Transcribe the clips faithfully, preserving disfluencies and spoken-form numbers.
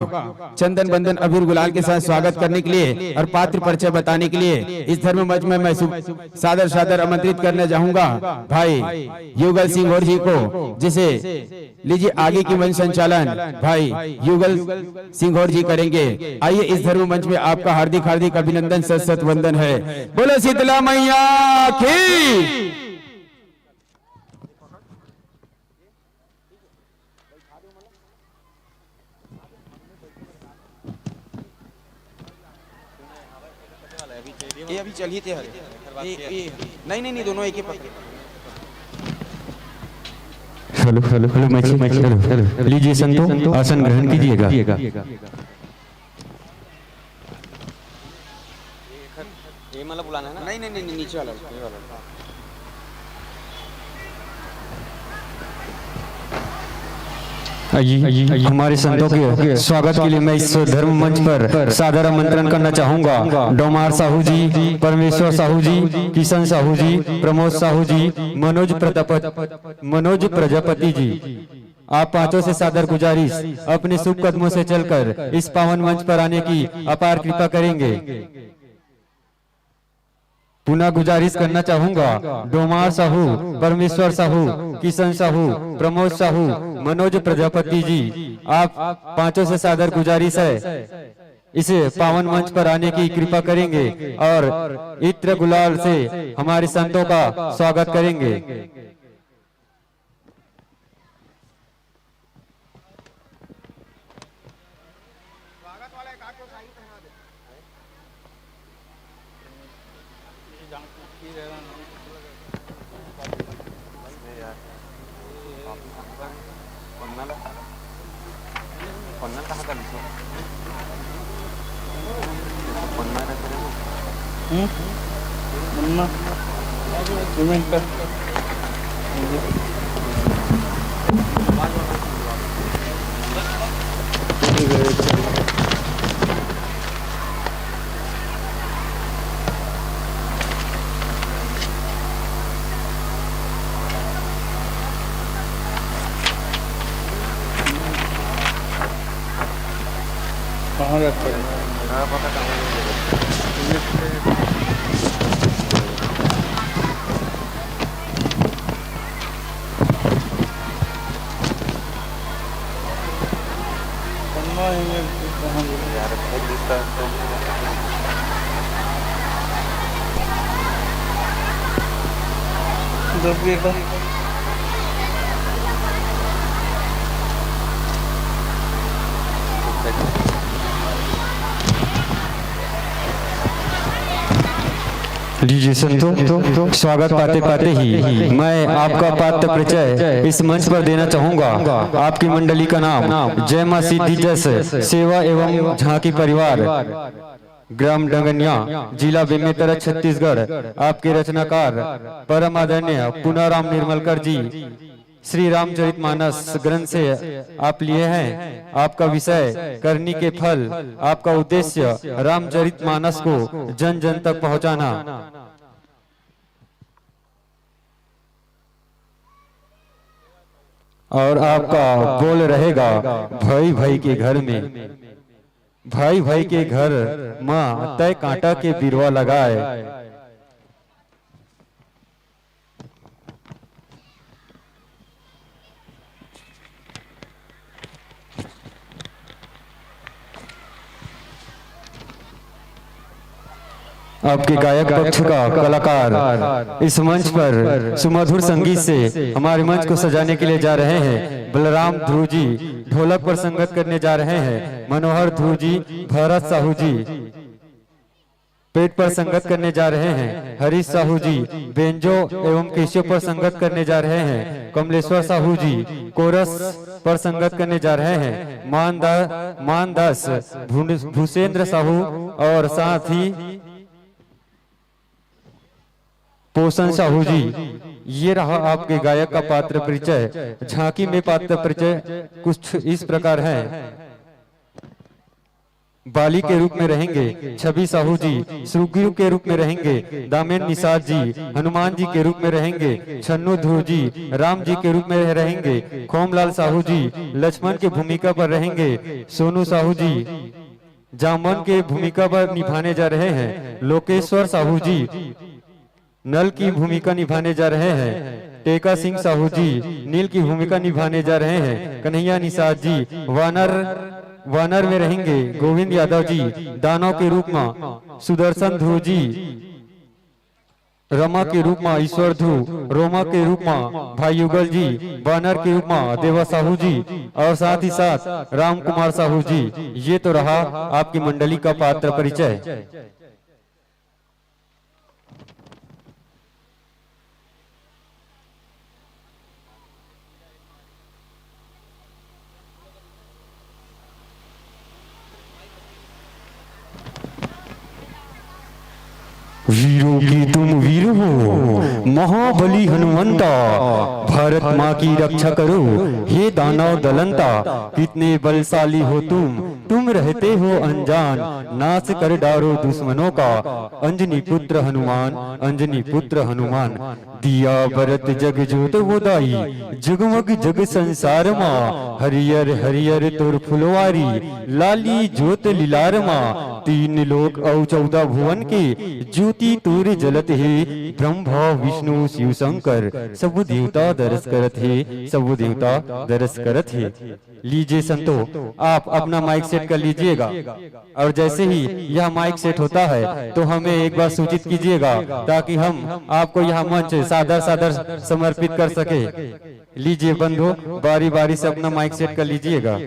चंदन बंदन अबीर गुलाल के साथ स्वागत करने के लिए और पात्र परिचय बताने के लिए इस धर्म मंच में मैं सु-, सादर सादर आमंत्रित करना चाहूंगा भाई युगल सिंह और जी को, जिसे लीजिए आगे की मंच संचालन भाई युगल सिंह और जी करेंगे। आइए, इस धर्म मंच में आपका हार्दिक हार्दिक अभिनंदन, सत सत वंदन है। बोलो शीतला मैया की। ये अभी चल ही ते हरे। ये, ये, नहीं, नहीं, नहीं, दोनों एक ही पकड़। Hello, hello, hello, mike, mike, hello, hello. लीजिए संतों, आसन ग्रहण कीजिएगा। ये मतलब बुलाना है ना? नहीं, नहीं, नहीं, नहीं, नीचे वाला, ये वाला। आइए, हमारे संतों के स्वागत के लिए मैं इस धर्म मंच पर सादर आमंत्रण करना चाहूंगा डोमार साहू जी, परमेश्वर साहू जी, किशन साहू जी, प्रमोद साहू जी, मनोज प्रजापत-, मनोज प्रजापति जी। आप पांचों से सादर गुजारिश, अपने शुभ कदमों से चलकर इस पावन मंच पर आने की अपार कृपा करेंगे। पुनः गुजारिश करना चाहूंगा, डोमार साहू, परमेश्वर साहू, किशन साहू, प्रमोद साहू, मनोज प्रजापति जी, आप पांचों से सादर गुजारिश है, इस पावन मंच पर आने की कृपा करेंगे और इत्र गुलाल से हमारे संतों का स्वागत करेंगे। हम्म? मन्ना, पेमेंट कर। कहाँ जाता है? पन्ना ही में कहाँ यार, खुद इसका तो दस बीस का। लीजिए संतों, स्वागत पाते पाते ही मैं आपका पात्र परिचय इस मंच पर देना चाहूंगा। आपकी मंडली का नाम जय मां सिद्धि जस सेवा एवं झांकी परिवार, ग्राम डंगनिया, जिला बेमेतरा, छत्तीसगढ़। आपके रचनाकार परम आदरणीय पुनाराम निर्मलकर जी, श्री रामचरितमानस ग्रंथ से आप लिए हैं। आपका विषय करनी के फल, आपका उद्देश्य रामचरितमानस को जन जन तक पहुंचाना। और आपका बोल रहेगा, भाई भाई के घर में, भाई भाई के घर म तय कांटा के बिरवा लगाए। आपके गायक पक्ष का कलाकार इस मंच पर सुमधुर संगीत से हमारे मंच को सजाने के लिए जा रहे हैं। बलराम ध्रुव जी ढोलक पर संगत करने जा रहे हैं। मनोहर ध्रुव जी, भरत साहू जी पेट पर संगत करने जा रहे हैं। हरीश साहू जी बेंजो एवं केसियो पर संगत करने जा रहे हैं। कमलेश्वर साहू जी कोरस पर संगत करने जा रहे हैं। मान दा-, मान दास भून-, भूसेंद्र साहू और साथ ही पोषण साहू जी। ये रहा आपके गायक का पात्र परिचय। झांकी में पात्र परिचय कुछ इस प्रकार है। बाली के रूप में रहेंगे छवि साहू जी, सुग्रीव के रूप में रहेंगे दामेन निषाद जी, हनुमान जी के रूप में रहेंगे छन्नू ध्रुव जी, राम जी के रूप में रहेंगे खोमलाल साहू जी, लक्ष्मण की भूमिका पर रहेंगे सोनू साहू जी, जामवन के भूमिका पर निभाने जा रहे हैं लोकेश्वर साहू जी, नल की भूमिका निभाने जा रहे हैं टेका सिंह साहू जी, नील की भूमिका निभाने जा रहे हैं कन्हैया निषाद जी, वानर, वानर में रहेंगे गोविंद यादव जी, दानव के रूप में सुदर्शन ध्रुव जी, रमा के रूप में ईश्वर ध्रुव, रोमा के रूप में भाई युगल जी, बानर के रूप में देवा साहू जी और साथ ही साथ राम कुमार साहू जी। ये तो रहा आपकी मंडली का पात्र परिचय। वीरों के तुम वीर हो, महाबली हनुमंता, भारत माँ की रक्षा करो, हे दानव दलंता। कितने बलशाली हो तुम, तुम रहते हो अनजान, नाश कर डारो दुश्मनों का। अंजनी पुत्र हनुमान, अंजनी पुत्र हनुमान। दिया बरत जग जोत वो दाई, जगमग जग संसार मा। हरियर हरियर तोर फुलवारी, लाली जोत लिलार मा। तीन लोक अउ चौदह भुवन के, ज्योति तोर जलत हे। ब्रह्मा विष्णु शिव शंकर, सब देवता दरस करत हे, सब देवता दरस करत हे। लीजिए संतो, आप अपना माइक सेट कर लीजिएगा और जैसे ही यह माइक सेट होता है तो हमें एक बार सूचित कीजिएगा, ताकि हम आपको यह मंच सादर सादर समर्पित कर सके। लीजिए बंधु, बारी बारी से अपना माइक सेट कर लीजिएगा।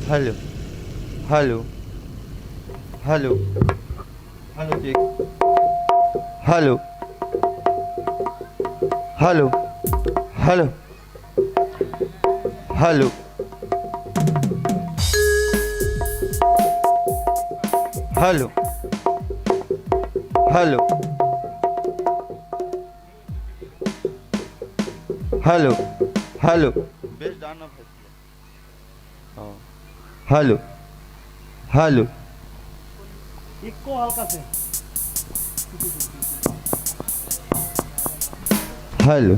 Hello, hello, hello, hello, check. Hello, hello, hello, hello, hello, hello, hello, hello. Bass down ना, भाई। हाँ। Hello, hello. इको हल्का से। Hello,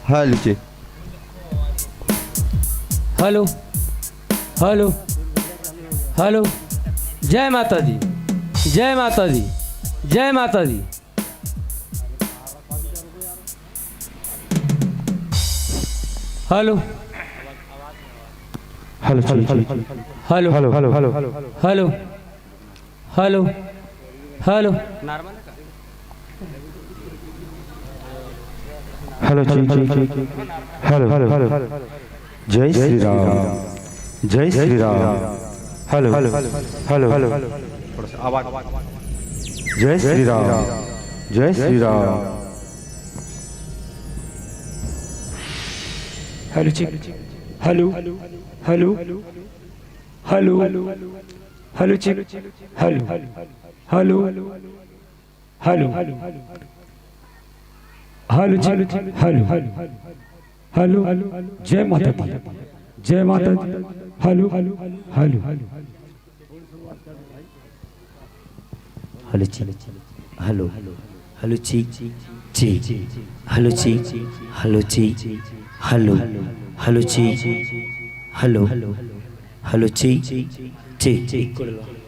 hello, check. Hello, hello, hello. जय माता दी, जय माता दी, जय माता दी। Hello, hello, hello, hello, hello, hello, hello, hello, hello, hello, hello, hello, hello. जय श्री राम, जय Shri Ram. Hello, hello, hello, hello. थोड़ा सा आवाज। जय श्री राम, जय Shri Ram. Hello, check. Hello, hello, hello, hello, check. Hello, hello, hello, hello, check. Hello, hello, जय माता दी, जय माता दी। Hello, hello. Hello, check. Hello, hello, check, check. Hello, check. Hello, check. Hello, hello, check. Hello, hello, check, check.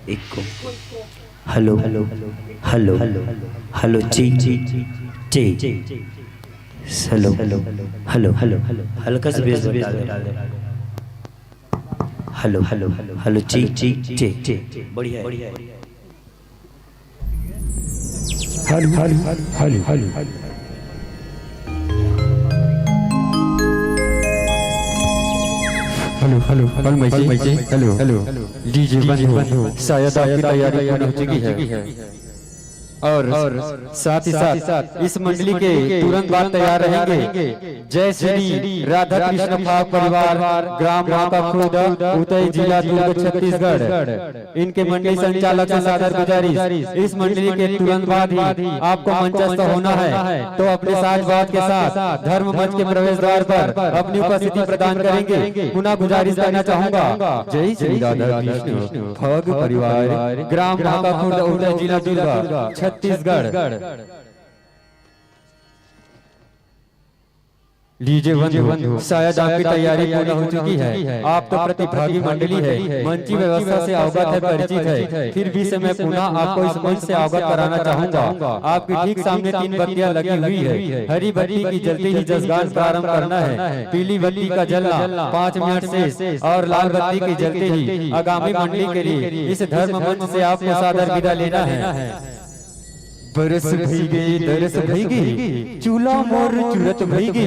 Echo. Hello, hello, hello, hello, check, check. Hello, hello, hello, hello. हल्का सा bass बढ़ा दे। Hello, hello, hello, check, check, check. बढ़िया है। Hello, hello, hello, hello. Hello, hello, hello, hello, hello. DJ बंधु, शायद आपकी तैयारी पूर्ण हो चुकी है। और साथ ही साथ इस मंडली के तुरंत बाद तैयार रहेंगे जय श्री राधा कृष्ण फाग परिवार, ग्राम माका खुर्द, उतई, जिला दुर्ग, छत्तीसगढ़। इनके मंडली संचालक से सादर गुजारिश, इस मंडली के तुरंत बाद ही आपको मंचस्थ होना है, तो अपने साज बाज के साथ धर्म मंच के प्रवेश द्वार पर अपनी उपस्थिति प्रदान करेंगे। पुनः गुजारिश करना चाहूंगा, जय श्री राधा कृष्ण। फग परिवार, ग्राम माका खुर्द, उतई, जिला दुर्ग, छत्तीसगढ़। लीजिए बंधु, शायद आपकी तैयारी पूर्ण हो चुकी है। आप तो प्रतिभागी मंडली है, मंची व्यवस्था से अवगत है, परिचित है, फिर भी से मैं पुनः आपको इस मंच से अवगत कराना चाहूंगा। आपके ठीक सामने तीन बत्तियां लगी हुई है। हरी बत्ती की जलते ही जसगान प्रारंभ करना है। पीली बत्ती का जलना पाँच मिनट से और लाल बत्ती की जलते ही आगामी मंडली के लिए इस धर्म मंच से आपको सादर विदा लेना है। बरस भई गे, दरस भई गे, चूल्हा मोर चुरत भई गे।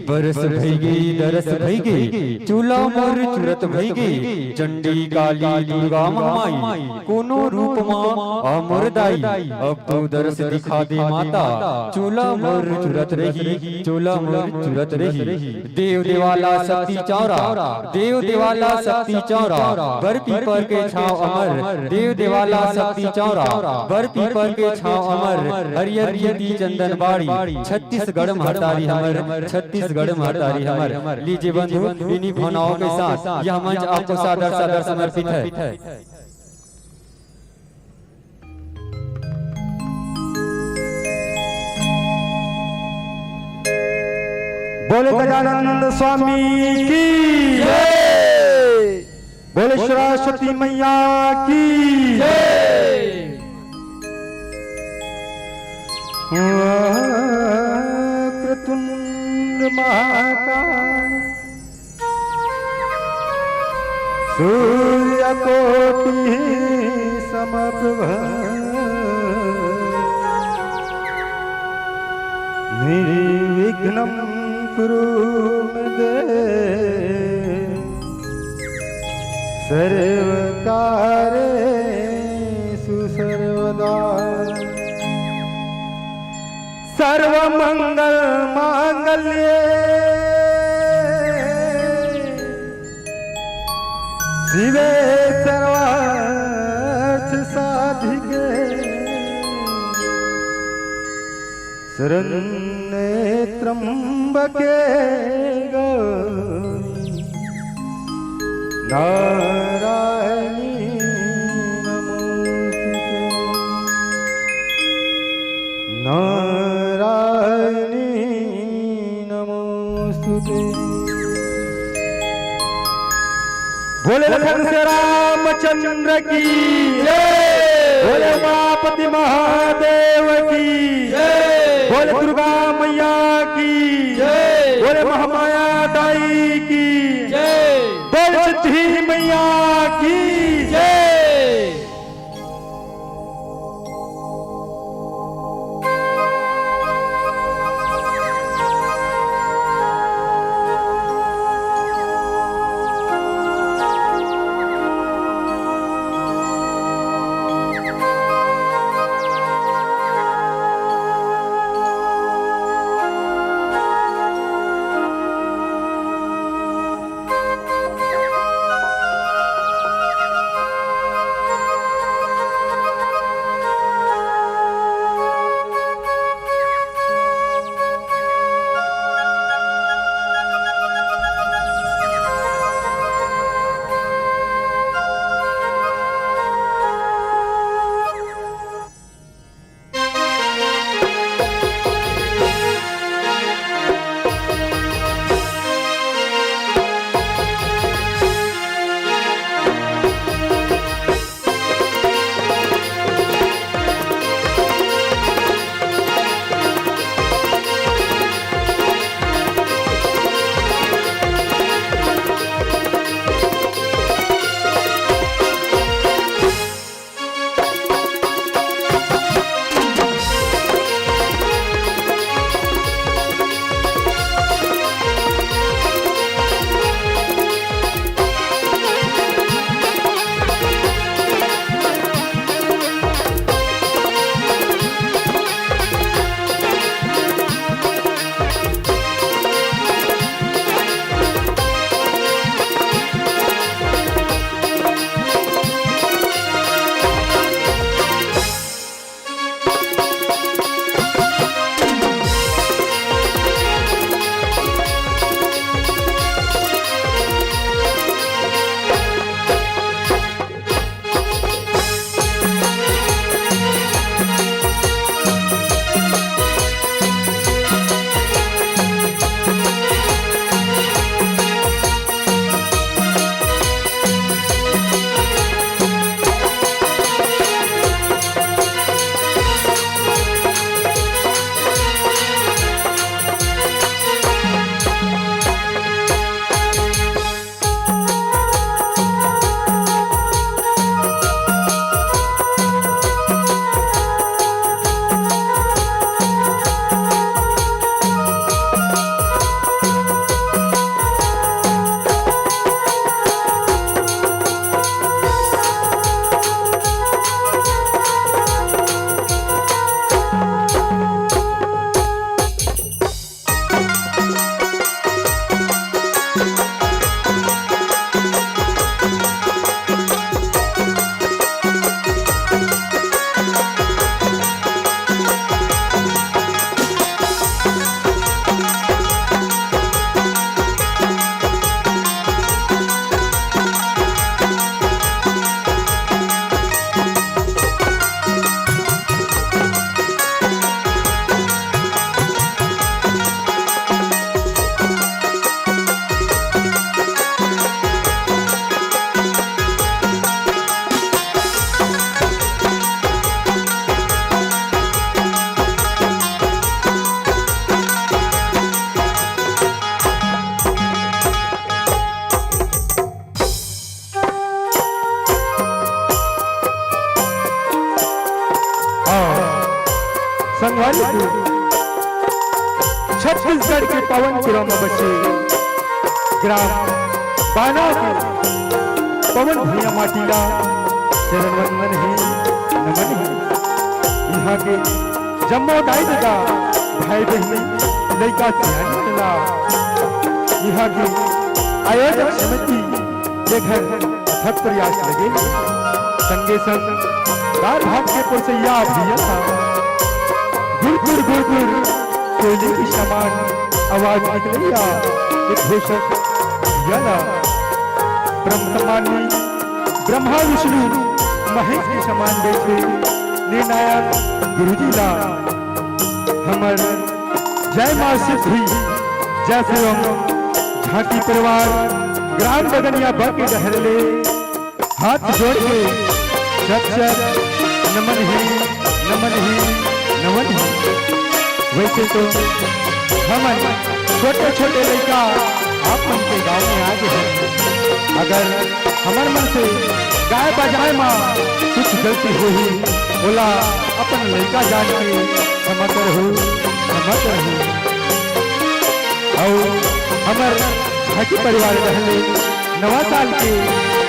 बरस भई गे, दरस भई गे, चूल्हा मोर चुरत भई गे। चंडी काली दुर्गा महामाई, कोनो रूप मा आ मोर दाई। अब तो दरस दिखा दे माता, चूल्हा मोर चुरत रही, चूल्हा मोर चुरत रही। देव देवाला शक्ति चौरा, देव देवाला शक्ति चौरा, बर पीपर के छांव अमर। देव देवाला शक्ति चौरा, बर पीपर के छांव अमर। हरियर खेती चंदन बाड़ी, छत्तीसगढ़ महतारी हमर, छत्तीसगढ़ महतारी हमर। लीजिए बंधु, इन्हीं भावनाओं के साथ यह मंच आपको सादर सादर समर्पित है। बोले गजानंद स्वामी की जय। बोले सरस्वती मैया की जय। वक्रतुंड महाकाय सूर्यकोटि समप्रभ निर्विघ्नं कुरु मे देव। मंगल मांगल्ये शिवे सर्वार्थ साधिके शरण्ये त्र्यंबके गौरी नारायणी नमोस्तुते। नारायणी नमोस्तुते। बोले लखन से रामचंद्र की जय। बोले उमापति महादेव की जय। बोले दुर्गा मैया की जय। बोले महामाया दाई की जय। बोले सिद्धि मैया की जय। हाँ, संगवारी हो, छत्तीसगढ़ के पावन पुरा म बसे ग्राम बाना के पवन भुइयां माटी ला चरण वंदन हे, नमन हे। इहाँ के जम्मो दाई ददा भाई बहिनी, लइका सियान मन ला इहाँ के आयोजक समिति के घर अथक प्रयास लगे। संगे संग गार भाग के पोसैया भैया ला गुरगुर गुरगुर कोयली के समान आवाज निकलैया एक घोषक भैया ला परम सम्माननीय ब्रह्मा विष्णु महेश के समान बैठे निर्णायक गुरुजी ला हमर जय माँ सिद्धि जय शिवम झांकी परिवार ग्राम बगनिया बग के डहर ले हाथ जोड़ के शत शत नमन हे, नमन हे, नमन हे। वैसे तो हमन छोटे छोटे लइका आप मन के गाँव में आ गे हन। अगर हमर मन से गाय बजाए मा कुछ गलती होही, ओला अपन लइका जान के क्षमा करहु, क्षमा करहु। अउ हमर झांकी परिवार डहर ले नवा साल के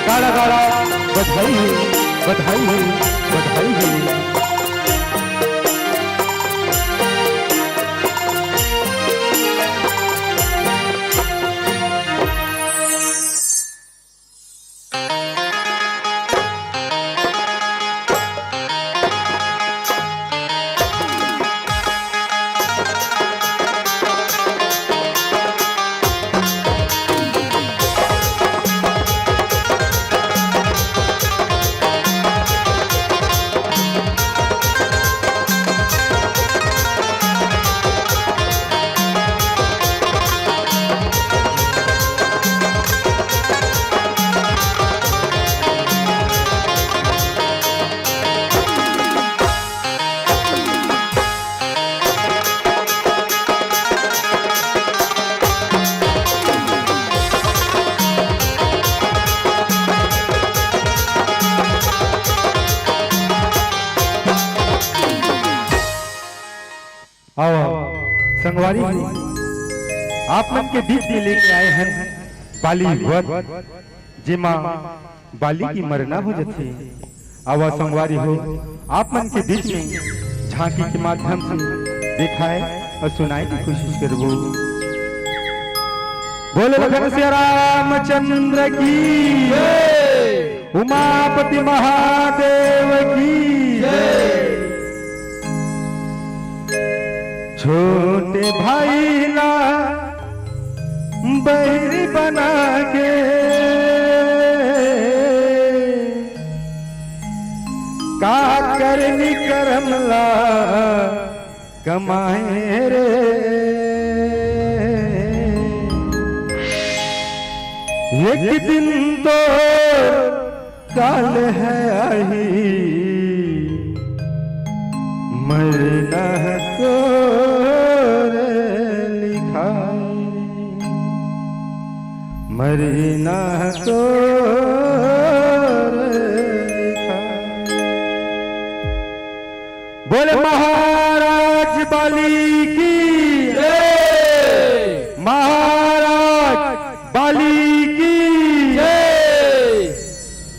गाड़ा गाड़ा बधाई हे, बधाई हे, बधाई हे। आओ, आओ, संगवारी हो, आप मन के बीच में लेके आए हन बाली वध, जेमा बाली के मरना हो जाथे। आवा संगवारी हो, आप मन के बीच में झांकी के माध्यम से दिखाए अउ सुनाए के कोशिश करबो। बोले लखन सिया रामचंद्र की जय। उमापति महादेव की जय। छोटे भाई ला बहिरी बना के का करनी करम ला कमाए रे। एक दिन तो काल हे आही, मरना हे तोर लिखाई, मरना हे तोर लिखाई। बोले महाराज बाली की जय। महाराज बाली की जय।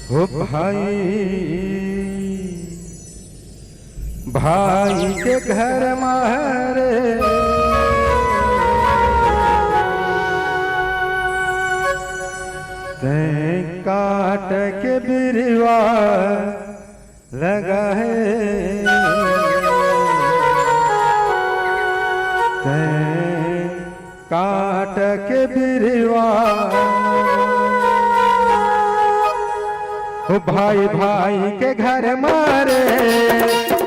हो भाई, भाई के घर मारे तैं काट के बिरवा लगा हे, तैं काट के बिरवा। ओ भाई, भाई के घर मारे,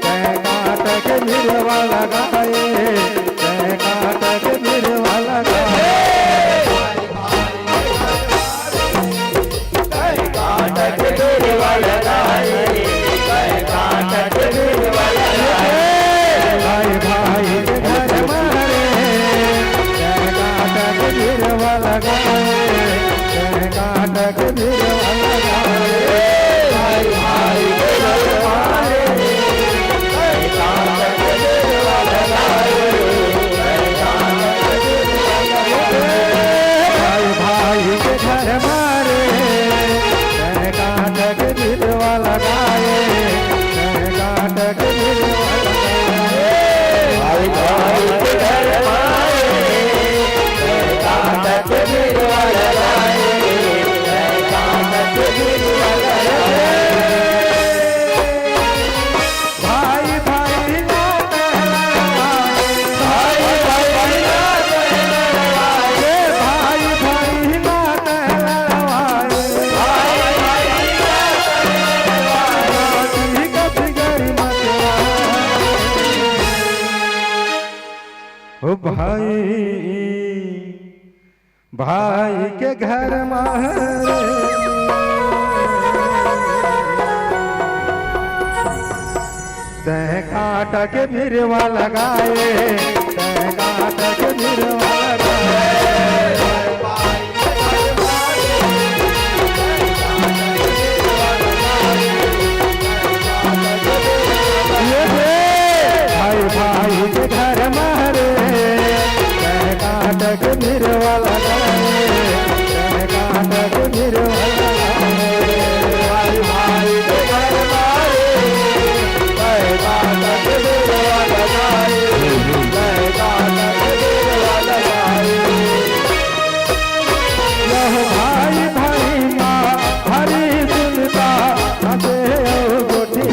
तैं काट के बिरवा लगाए, तैं काट के बिरवा लगाए। भाई भाई के घर मारे, जय काटक बिरवा लगाए, जय काटक बिरवा लगाए। भाई भाई के घर मारे, जय काटक बिरवा लगाए। भाई, भाई के घर मा रे, तैं कांटा के भिरवा लगाए, तैं कांटा के भिरवा लगाए। ये रे, भाई भाई के घर मा रे, तैं कांटा के भिरवा लगाए, तैं कांटा के भिरवा लगाए। भाई भाई के घर मा रे, तैं कांटा के भिरवा लगाए, तैं कांटा के भिरवा लगाए। लहो भाई भाई मा हरी सुनता, हंसे अउ गोठी।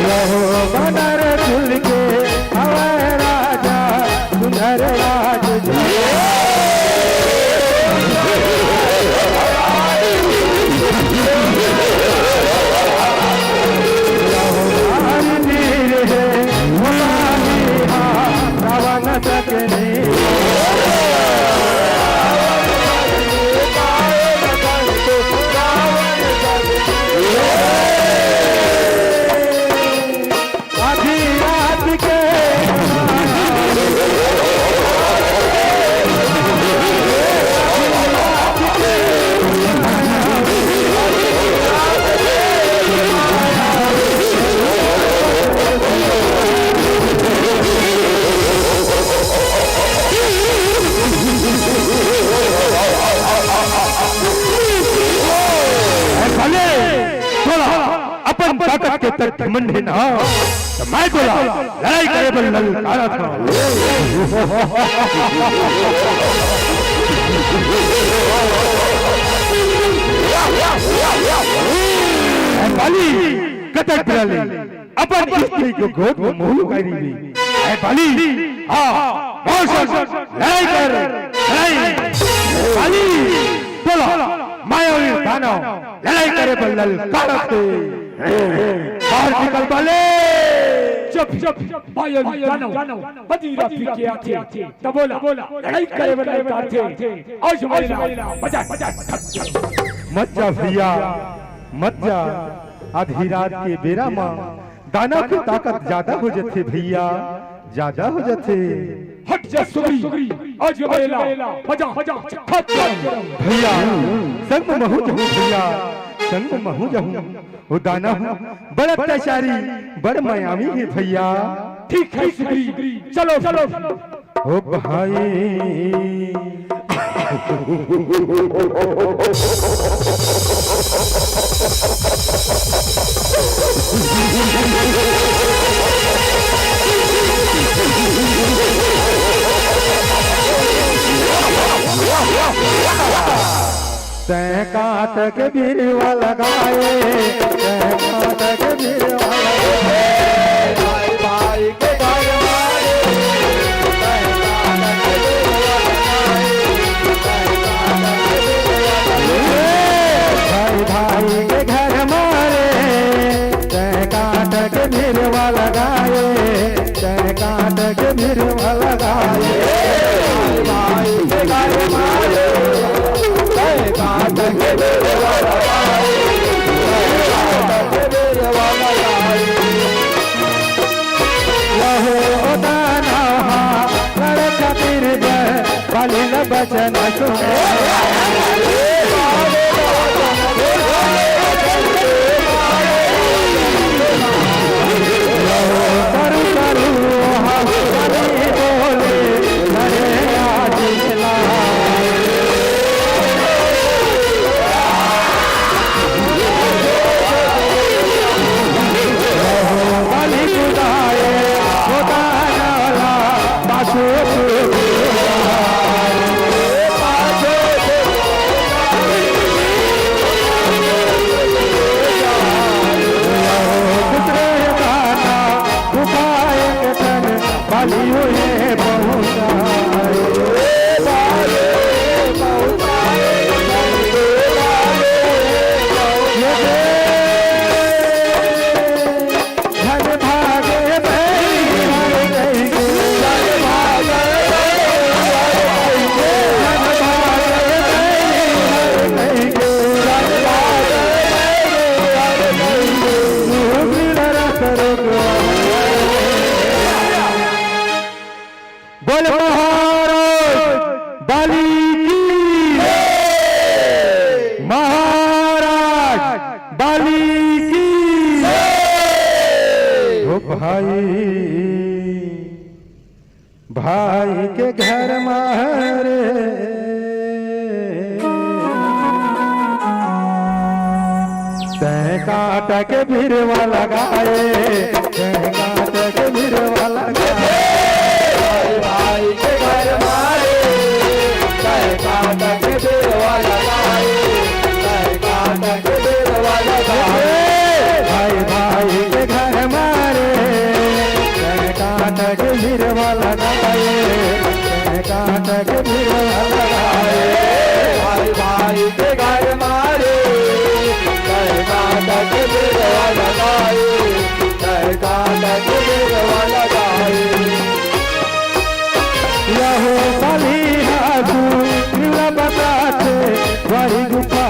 लहो बनर फूल के हवय राजा, सुंदर राज आधी रात के भले तोला अपन ताकत के तक घमंड हे ना, त मैं तोला लड़ाई करे बर ललकारत हंव। ए बाली, कतक बिराली, अपन स्त्री के गोद में मुंह लुकाई रहिबे। ए बाली, हां, मोर संग लड़ाई कर, लड़ाई। बाली, बोलो, मायावी दानव लड़ाई करे बर ललकारत हे। बाहर निकल बाली। चुप, चुप, मायावी दानव, मदिरा पी के आथे, त बोला, लड़ाई करे बर ललकारथे। आज मेला बजा, बजा, बजा। मत जा भैया, मत जा। आधी रात के बेरा मा दानव के ताकत जादा हो जथे भैया, जादा हो जथे। हट जा सुगरी, आज मेला बजा, बजा, खत्म। भैया, संग महूं जाहूं भैया, संग महूं जाहूं। ओ दानव बड़ अत्याचारी, बड़ मायावी हे भैया। ठीक हे सुगरी, चलो, चलो। ओ भाई, तैं कांटा के भिरवा लगाए, तैं कांटा के भिरवा लगाए। भाई भाई के घर मा रे, तैं कांटा के भिरवा लगाए, तैं कांटा के भिरवा लगाए। भाई भाई के घर मा रे, तैं कांटा के भिरवा लगाए, तैं कांटा के भिरवा लगाए। भाई भाई के घर मा रे, तैं कांटा के भिरवा लगाए, तैं कांटा के भिरवा लगाए। लहो दानव हा लड़े खातिर बे, बाली ल बचन सुन। लहो करू करू हा बाली बोले, लड़े आज मिला। भाई, भाई के घर मारे, तैं कांटा के भिरवा लगाए, तैं कांटा के भिरवा लगाए। भाई, भाई के घर मारे, तैं कांटा के भिरवा लगाए, तैं कांटा के भिरवा लगाए। भाई, भाई के घर मारे, तैं कांटा के भिरवा लगाए, तैं कांटा के भिरवा लगाए। भाई, भाई के घर मारे, तैं कांटा के भिरवा लगाए, तैं कांटा के भिरवा लगाए। यहो बलिहासु ला बताथे, वही गुफा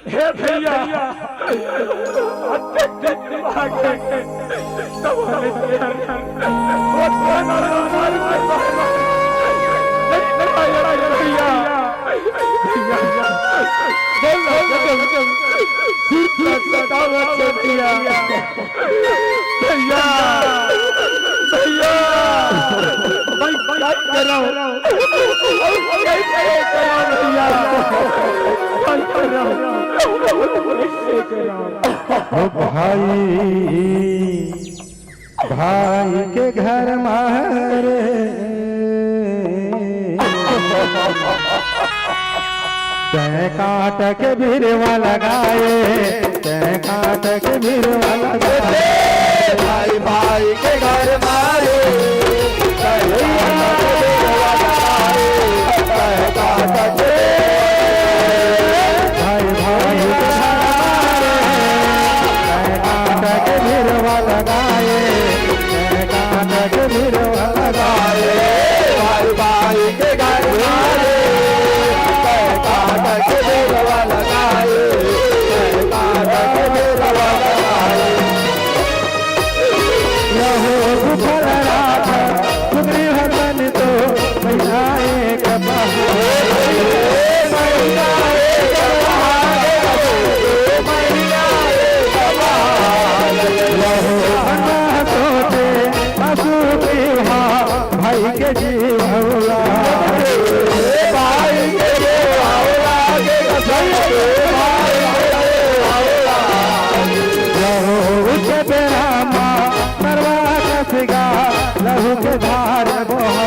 हे भैया, अतेक दिन आगे तब हमें तेर वो तेरा नाम मार के मार। नहीं, नहीं, भैया, भैया, भैया, भैया, चल, चल, चल, चल, चल, भैया। भैया, भैया, भाई, भाई, कर रहा हूँ। भाई, भाई, कर रहा हूँ, भैया। भाई, कर रहा हूँ। भाई, कर रहा हूँ। ओ भाई, भाई के घर मारे, तैं कांटा के भिरवा लगाए, तैं कांटा के भिरवा लगाए। भाई भाई के घर मारे, तैं कांटा के भिरवा लगाए, तैं कांटा के, भाई भाई के घर मारे, तैं कांटा के भिरवा लगाए, तैं कांटा के भिरवा लगाए। भाई भाई के घर मारे, तैं कांटा के भिरवा लगाए, तैं कांटा के भिरवा लगाए। रहो कुशल राख, सुग्रीव तन तो महीना एक बहाए। रहो मन सोचे आंसू पीहा, भाई के जीवला। भाई के जीवला, भाई के जीवला। रहो उच्च बेरा मा, नरवा कस गा, लहू के धार बोहा।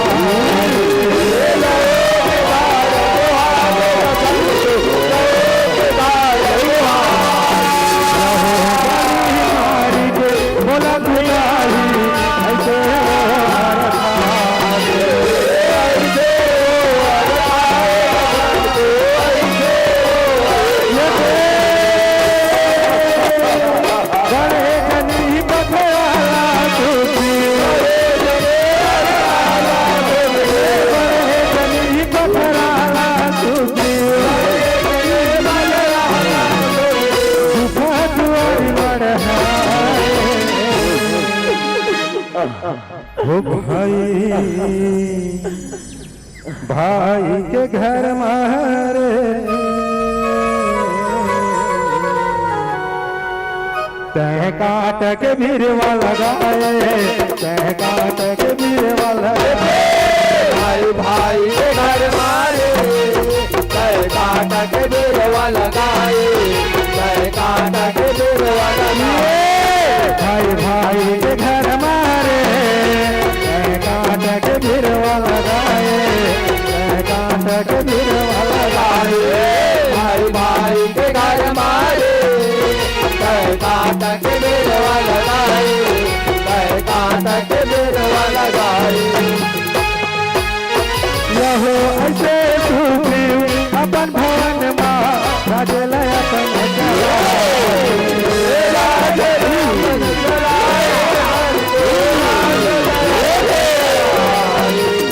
हो भाई, भाई के घर मारे, तैं काट के बिरवा लगाए, तैं काट के बिरवा लगाए। भाई भाई के घर मारे, तैं काट के बिरवा लगाए, तैं काट के बिरवा लगाए। भाई भाई के घर मारे, तैं काट के बिरवा लगाए, तैं काट के बिरवा लगाए। भाई भाई के घर मारे, तैं काट के बिरवा लगाए, तैं काट के बिरवा लगाए। यहो अइसे सुग्रीव अपन भवन मा, राजे ल अपन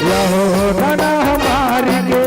यहो धन हमारी के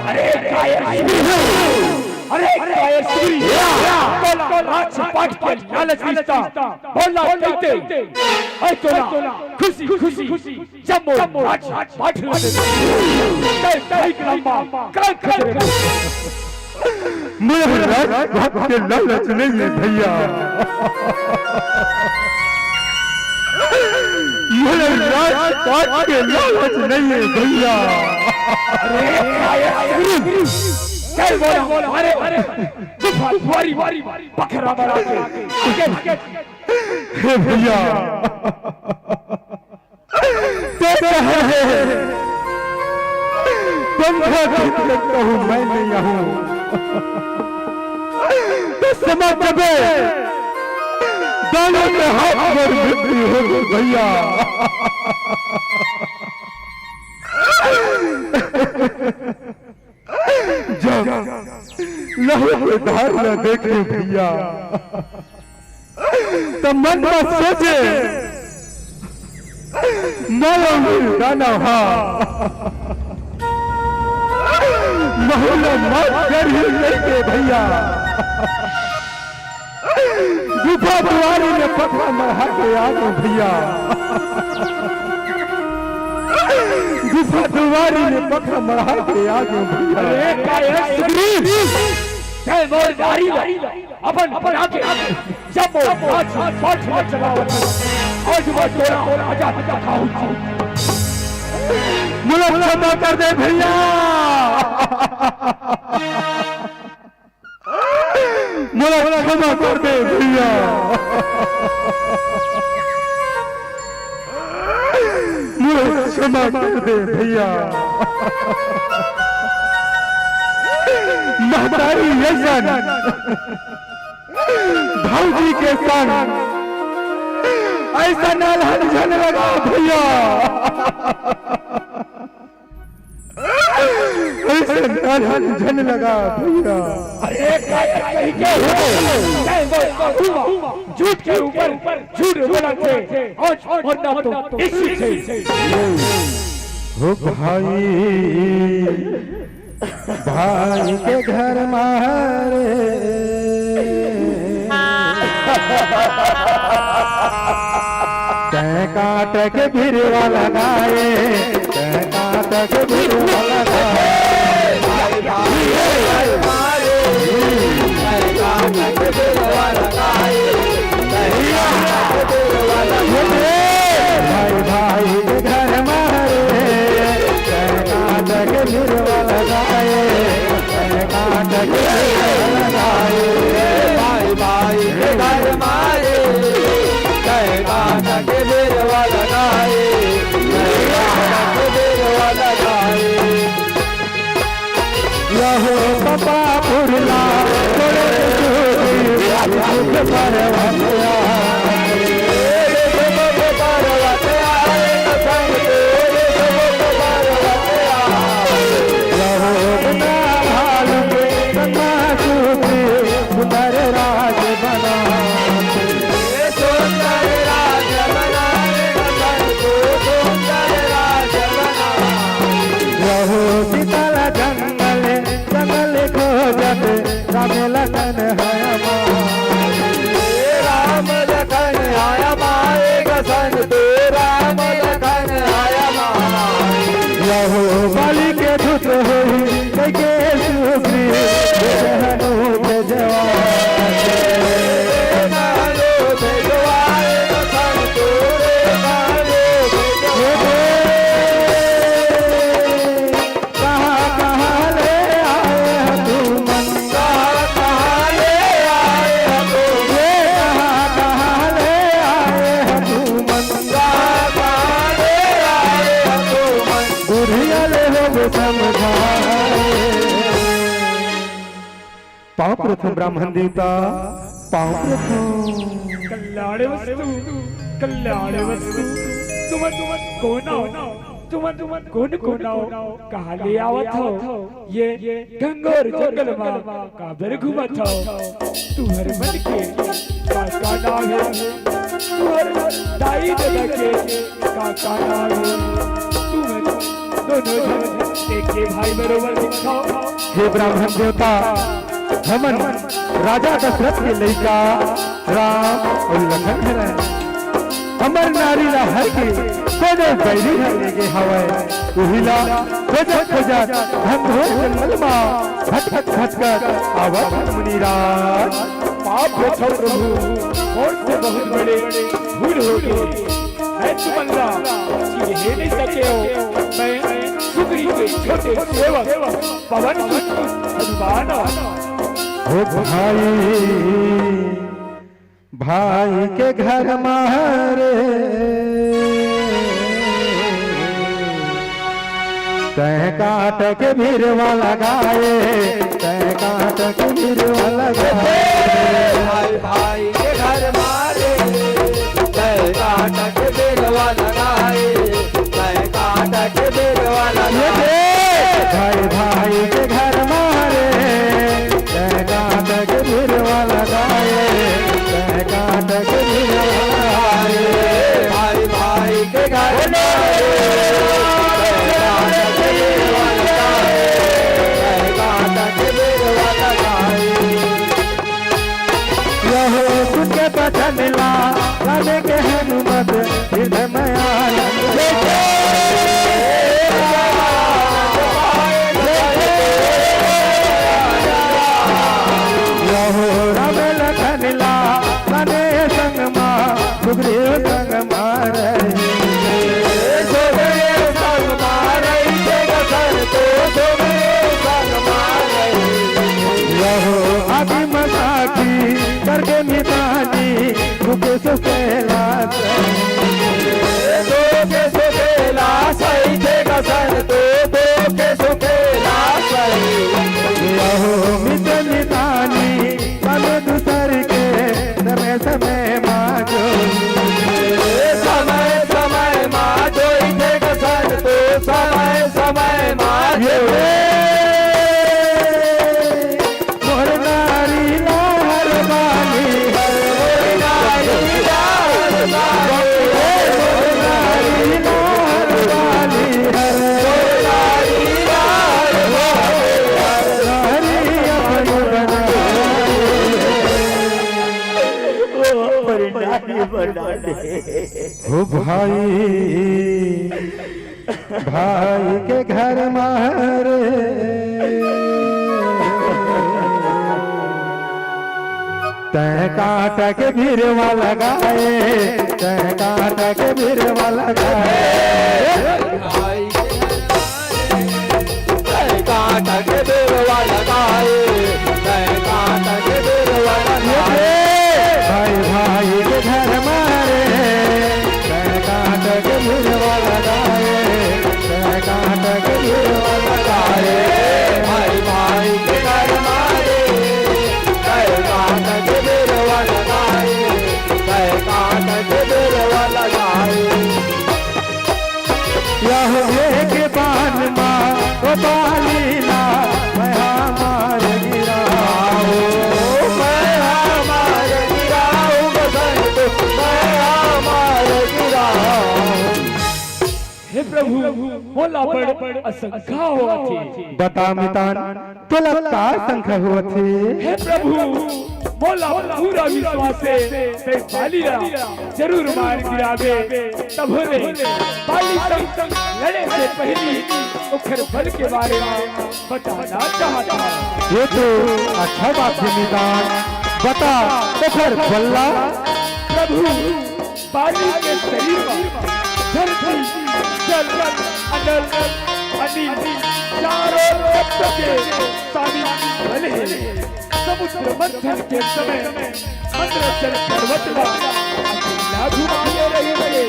अरे कायर, अरे कायर सुग्रीव, तोला राजपाट के लालच दिसता, भला कहिते, अरे तोला खुशी खुशी जब मोर राजपाट ल दे, तैं भाई के लंबा काहे खतरे में? मोर राजपाट के लालच नइ हे भइया, मोर राजपाट के लालच नइ हे भइया। अरे कायर सुग्रीव, तैं मोला मारे, तूफान भारी भारी बखरा बना के, आगे, आगे। हे भइया, तैं कहे हे, पंखा खींच सकता हूँ, मैं नहीं हूँ। तो समझ जबे, दानव के हाथ पर मृत्यु होगे भइया। जब लहू के धार ल देखे भइया, त मन म सोचे, मैं अउ दानव हा महू ल माफ करही कहिके भइया। गुफा दुवारी में पथरा मढ़ा के आ गेंव भइया। गुफा दुवारी में पथरा मढ़ा के आ गेंव भइया। अरे कायर सुग्रीव, तैं मोर नारी ल अपन बना के जब मोर राजपाट ल चलावत हस, आज मैं तोला आजाद करहूँ। मोला क्षमा कर दे भइया। मोला क्षमा कर दे भइया, मोला क्षमा कर दे भइया। महतारी अइसन भौजी के संग अइसन अलहन झन लगा भइया। अइसन अलहन झन लगा भइया। अरे कायर कहिके हो, तैं मोर आगू म झूठ के ऊपर झूठ बोलत हे, आज मरना तो इसी से। हो भाई, भाई के घर मारे, तैं काट के बिरवा लगाए, तैं काट के बिरवा लगाए। सुख पर्वत आए, सुख पर्वत आए, संत तोरे सुख पर्वत आए। यहो बिना भालू के कन्हा सुखी सुंदर राज बना। सुंदर राज बनाए, संत सुंदर राज बना। यहो सीतल जंगल, जंगल खोजत राम लखन हया माय। राम लखन हया माय, गसन तो राम लखन हया माय। यहो बलि के दूत होई, कइके सुग्रीव, हनु भेजवा। हनु भेजवा, गसन तो रे हनु भेजवा। कहाँ, कहाँ ले आए हो तुमन? कहाँ, कहाँ ले आए हो तुमन? ये कहाँ, कहाँ ले आए हो तुमन? कहाँ, कहाँ ले आए हो तुमन? बुढ़िया ले हो वो समझाए। पाँव प्रथम ब्राह्मण देवता, पाँव प्रथम। कल्याण वस्तु, कल्याण वस्तु। तुमन, तुमन कोन हो? तुमन, तुमन कोन, कोन हो? कहाँ ले आवत हो? ये घंघोर जंगल मा काबर घूमत हो? तुहर मन के का, का नाम हे? तुहर दाई ददा के का, का नाम हे? तुमन दोनों झन एके भाई बरोबर दिखत हो। हे ब्राह्मण देवता, हमन राजा दशरथ के लइका राम अउ लखन हरन। हमर नारी ला हर के कोनो बैरी ह लेगे हवय। उही ला खोजत खोजत घनघोर जंगल मा भटकत भटकत आवत हन मुनिराज। पाप होथव प्रभु, मोर से बहुत बड़े भूल हो गे। मैं तुमन ला चिन्हे नइ सके हों। मैं सुग्रीव के छोटे सेवक पवन सुत हनुमान। हो भाई, भाई के घर मा रे, तैं काट के भिरवा लगाए, तैं काट के भिरवा लगाए। भाई, भाई के घर मा रे, तैं काट के भिरवा लगाए, तैं काट के भिरवा लगाए। भाई, भाई के घर मा रे, तैं काट के भिरवा लगाए, तैं काट के भिरवा लगाए। भाई, भाई के घर मा रे, तैं काट के भिरवा लगाए, तैं काट के भिरवा लगाए। यहो सुन के बचन ला, रामे के हनुमत हृदय में आनंद। यहो राम लखन ला, रामे संग मा, सुग्रीव संग मा रही। सुग्रीव संग मा रही, तेगा सर तो सुग्रीव संग मा रही। यहो आदिम साखी करके मितानी, दुख सुख कैलास। दुख सुख कैलास, इथे कसन तो दुख सुख कैलास। यहो मित मितानी, तन दूसर के समय समय माजो। समय समय माजो, इथे कसन तो समय समय माजो। मोर नारी ला हर बाली हर, मोर नारी ला हर बाली हर, मोर नारी ला हर बाली हर, मोर नारी ला हर बाली हर, नारी अपन बना। ओ, मोर नारी बना दे। हो भाई, भाई के घर मा रे, तैं काट के भिरवा लगाए, तैं काट के भिरवा लगाए। भाई के घर मा रे, तैं काट के भिरवा लगाए, तैं काट के भिरवा लगाए। भाई, भाई के घर मा रे, तैं काट के भिरवा लगाए, तैं काट के भिरवा लगाए। भाई, भाई के घर मा रे, तैं काट के भिरवा प्रभु, मोला बड़ आशंका होवत हे। बता मितान, तोला का आशंका होवत हे? हे प्रभु, मोला पूरा विश्वास हे, तैं बाली ला जरूर मार गिराबे। तभो ले बाली संग लड़े से पहिली ओखर बल के बारे म बताना चाहत हँव। ये तो अच्छा बात हे मितान, बता ओखर बल ला। प्रभु, बाली के शरीर म धरती, जल, अनल, अनिल, चारों तत्व के स्वामी बल हे। समुद्र मंथन के समय मंदराचल पर्वत म अकेला घुमाए रहिस हे।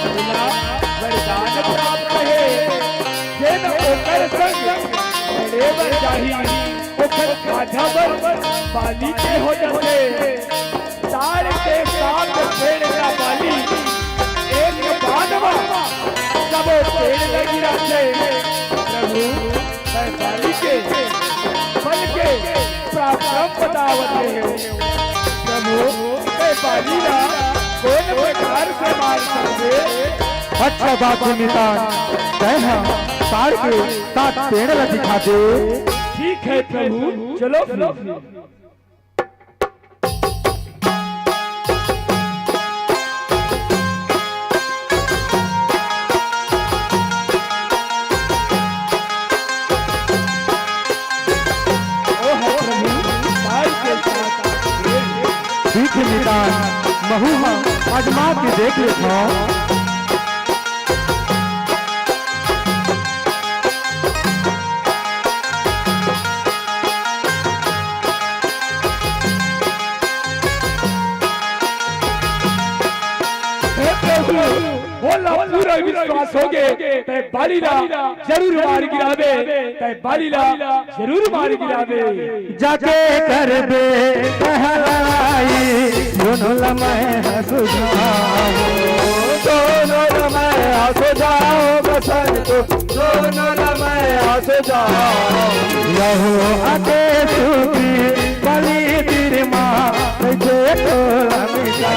अकेला वरदान प्राप्त हे, जेन ओकर संग लड़े बर जाही, ओकर आधा बल बाली के हो जाथे। ताड़ के साथ पेड़ का बाली, एक बाण म सबो पेड़ ल गिराथे। प्रभु, मैं बाली के बल के पराक्रम बतावत हे। प्रभु, मैं बाली ला कोन प्रकार से मार सकबे? अच्छा बात हे मितान, तैं ह ताड़ के साथ पेड़ ल दिखा दे। ठीक हे प्रभु, चलो फिर। ओह प्रभु, ताड़ के साथ पेड़। ठीक हे मितान, महूँ ह आजमा के देख लेथँव। हे प्रभु, मोला पूरा विश्वास होगे, तैं बाली ला जरूर मार गिराबे, तैं बाली ला जरूर मार गिराबे। जाके करबे पहलाई, दोनों ल मैं हँस जाओ। दोनों ल मैं हँस जाओ बसंत, दोनों ल मैं हँस जाओ। लहू आके सुखी बली तीर माँ, जय तो लमिका।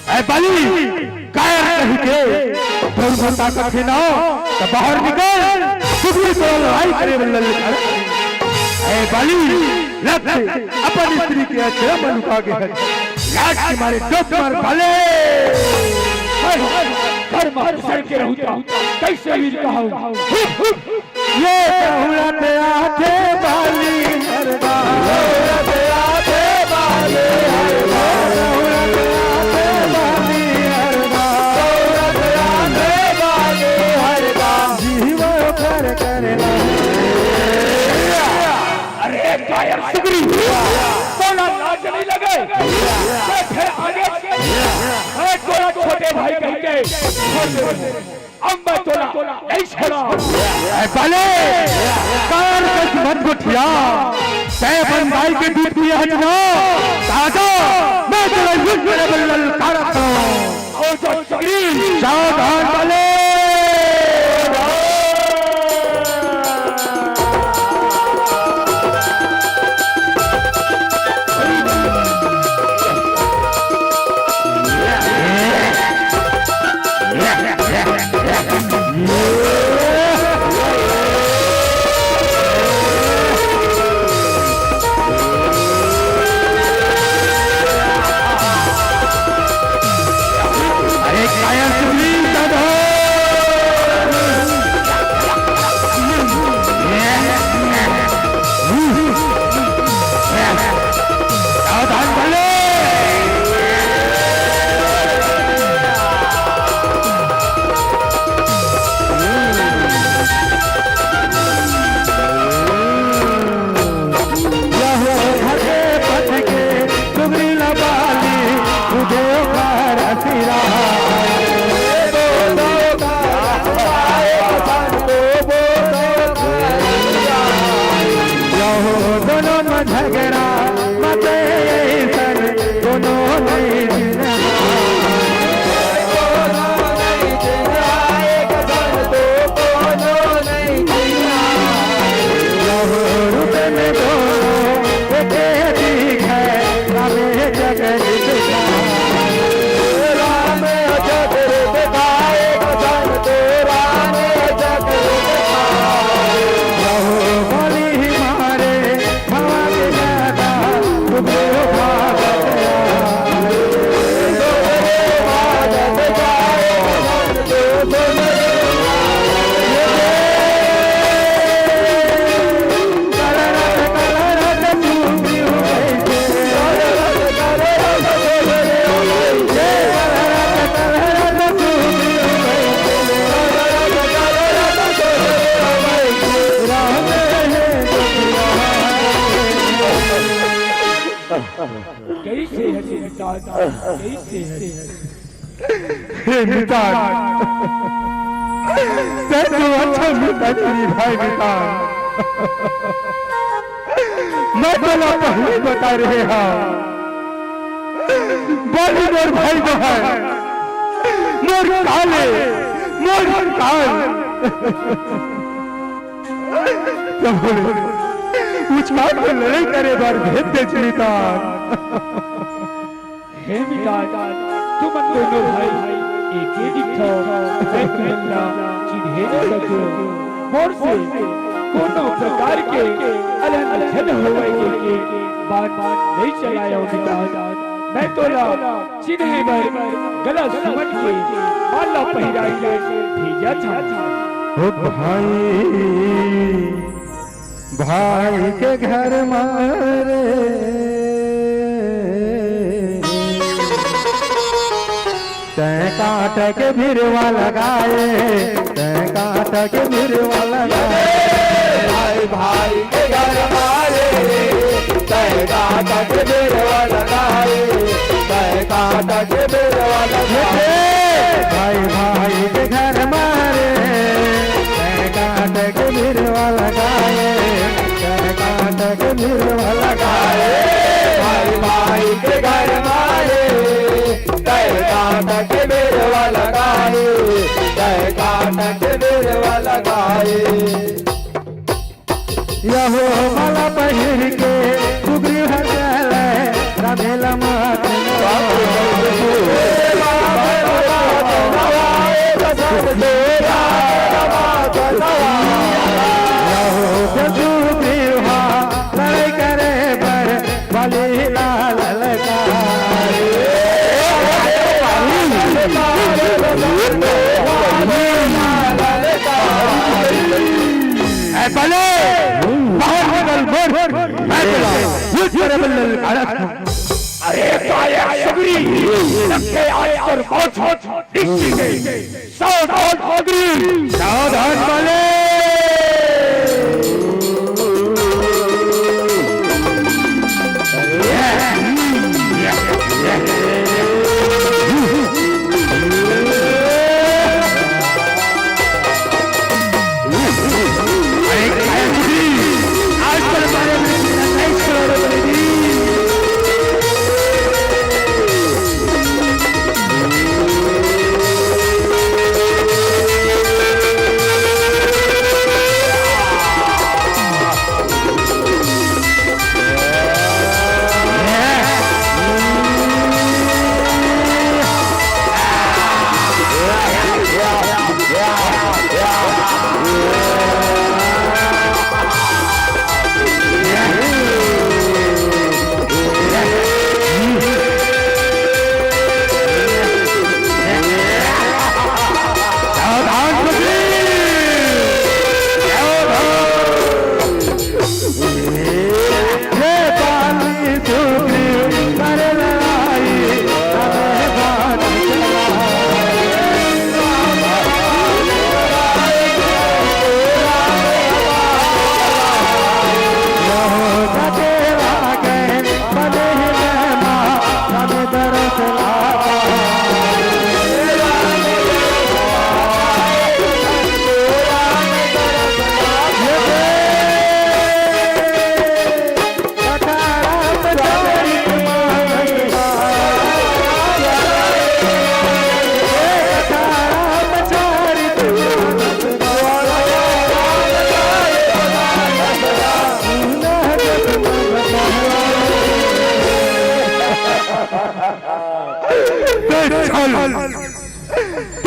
ए बाली, कायर कहि के तोर म ताकत हे ना, त बाहर निकल, सुग्रीव तोर लड़ाई करे बर लल कर। ए बाली, लग से अपन स्त्री के अचरा म लुका गे हे। लाज के मारे डोक मार बाले। हाय, घर म सड़ के रहूँ त कइसे वीर कहाहूँ? ये दौलत आथे बाली हरदा। दौलत आथे बाली हरदा। दौलत आथे बाली हरदा। दौलत आथे बाली हरदा। जीव कर कर नहीं। अरे कायर सुग्रीव, तोला लाज नहीं लगे? ये फिर आगे, अरे तोला छोटे भाई कहि के छोड़ दे। अब मैं तोला नहीं छोड़ा। ए बाले, कान कस मत गोठिया। तैं अपन दाई के दूध पिए हस ना। ताजा, मैं तोला युद्ध करे बर ललकारत हँव। और जो चली, सावधान बाले। अरे कायर सुग्रीव दादा, कैसे है? हे मितान, तैं तो अच्छा मितान नहीं भाई मितान। मैं तोला पहली बता रहे हंव, बाली मोर भाई तो हे, मोर काले, मोर काल। तब बोले, उचका के लड़ाई करे बर भेज दे मितान। हे मितान, तुमन दोनों भाई एके दिखथव, मैं तुमन ला चिन्हे नइ सकेंव। मोर से कोनो प्रकार के अलहन झन होवय कहिके बात नइ चलायव मितान। मैं तोला चिन्हे बर गला सुमन के माला पहिरा के भेजत हंव। हो भाई, भाई के घर मा रे, तैं कांट के भिरवा लगाए, तैं कांट के भिरवा लगाए। भाई, भाई के घर मा रे, तैं कांट के भिरवा लगाए, तैं कांट के भिरवा लगाए। भाई, भाई के घर मा रे, तैं कांट के भिरवा लगाए, तैं कांट के भिरवा लगाए। भाई, भाई के घर मा रे, तैं कांट के भिरवा लगाए, तैं कांट के भिरवा लगाए। यहो माला पहिर के सुग्रीव हर चले, रामे लमा यहो सुग्रीव हा लड़ाई करे बर बलि ला ललकार। ए बले, बाहर निकल, मोर, मैं तेरा युद्ध करे बल्ले ललकारत हूँ। अरे काया सुग्री, नंगे आज कर मौत हो, निश्चित है। सावधान सुग्री। सावधान बले।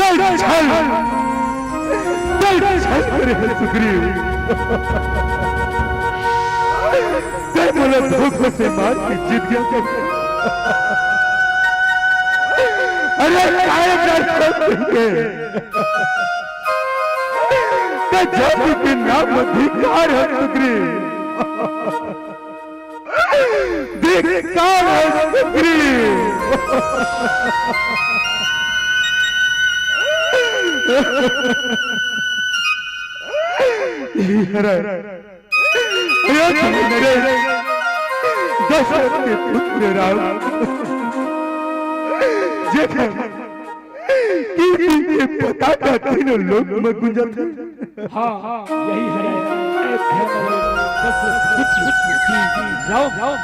छल, छल, छल करे हे सुग्रीव। तैं मोला धोखा से मार के जीत गे। अरे काय कर सकते हैं? तैं जब के नाम अधिकार हे सुग्रीव। धिक्कार हे सुग्रीव। अरे, अरे, दशरथ के पुत्र राम, जेकर कीर्ति के पताका तीनों लोक में गूंजत हे। हाँ, हाँ, यही है। जाओ, जाओ।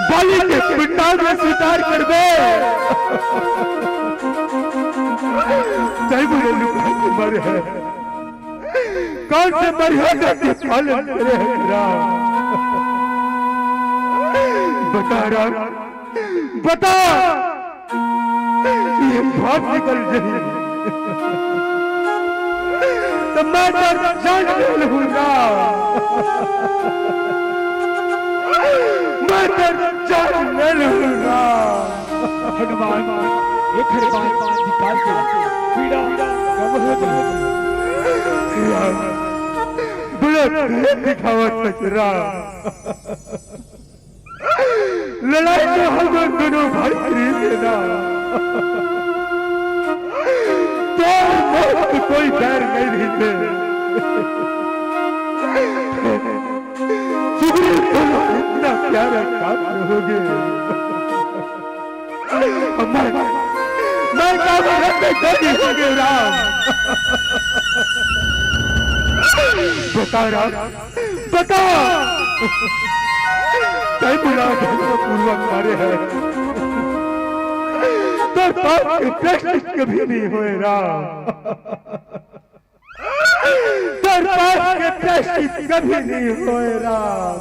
बलि के पिंडाल में स्वीकार करबे। तैं मोला लुका के मरे हस। कौन से मर्यादा के पालन करे हस राम? बता राम, बता। ये बात निकल जाही त मैं तोर जान ले लूहूं राम। मैं तोर जान ले लूहूं राम। हनुमान, एक हनुमान निकाल के पीड़ा कम हो जाए। राम, बोला, दिखावत राम। लड़ाई तो हमर दोनों भाई के रहिथे ना, तोर मोर के कोई बैर नहीं रहिथे। सुग्रीव तो इतना प्यारा काम हो गे। मैं, मैं काम करते कोई हो गे राम। बता राम, बता। तैं मोला धर्मपूर्वक मारे हस। तोर पाप के प्रायश्चित कभी नहीं होय राम। तोर पाप के प्रायश्चित कभी नहीं होय राम।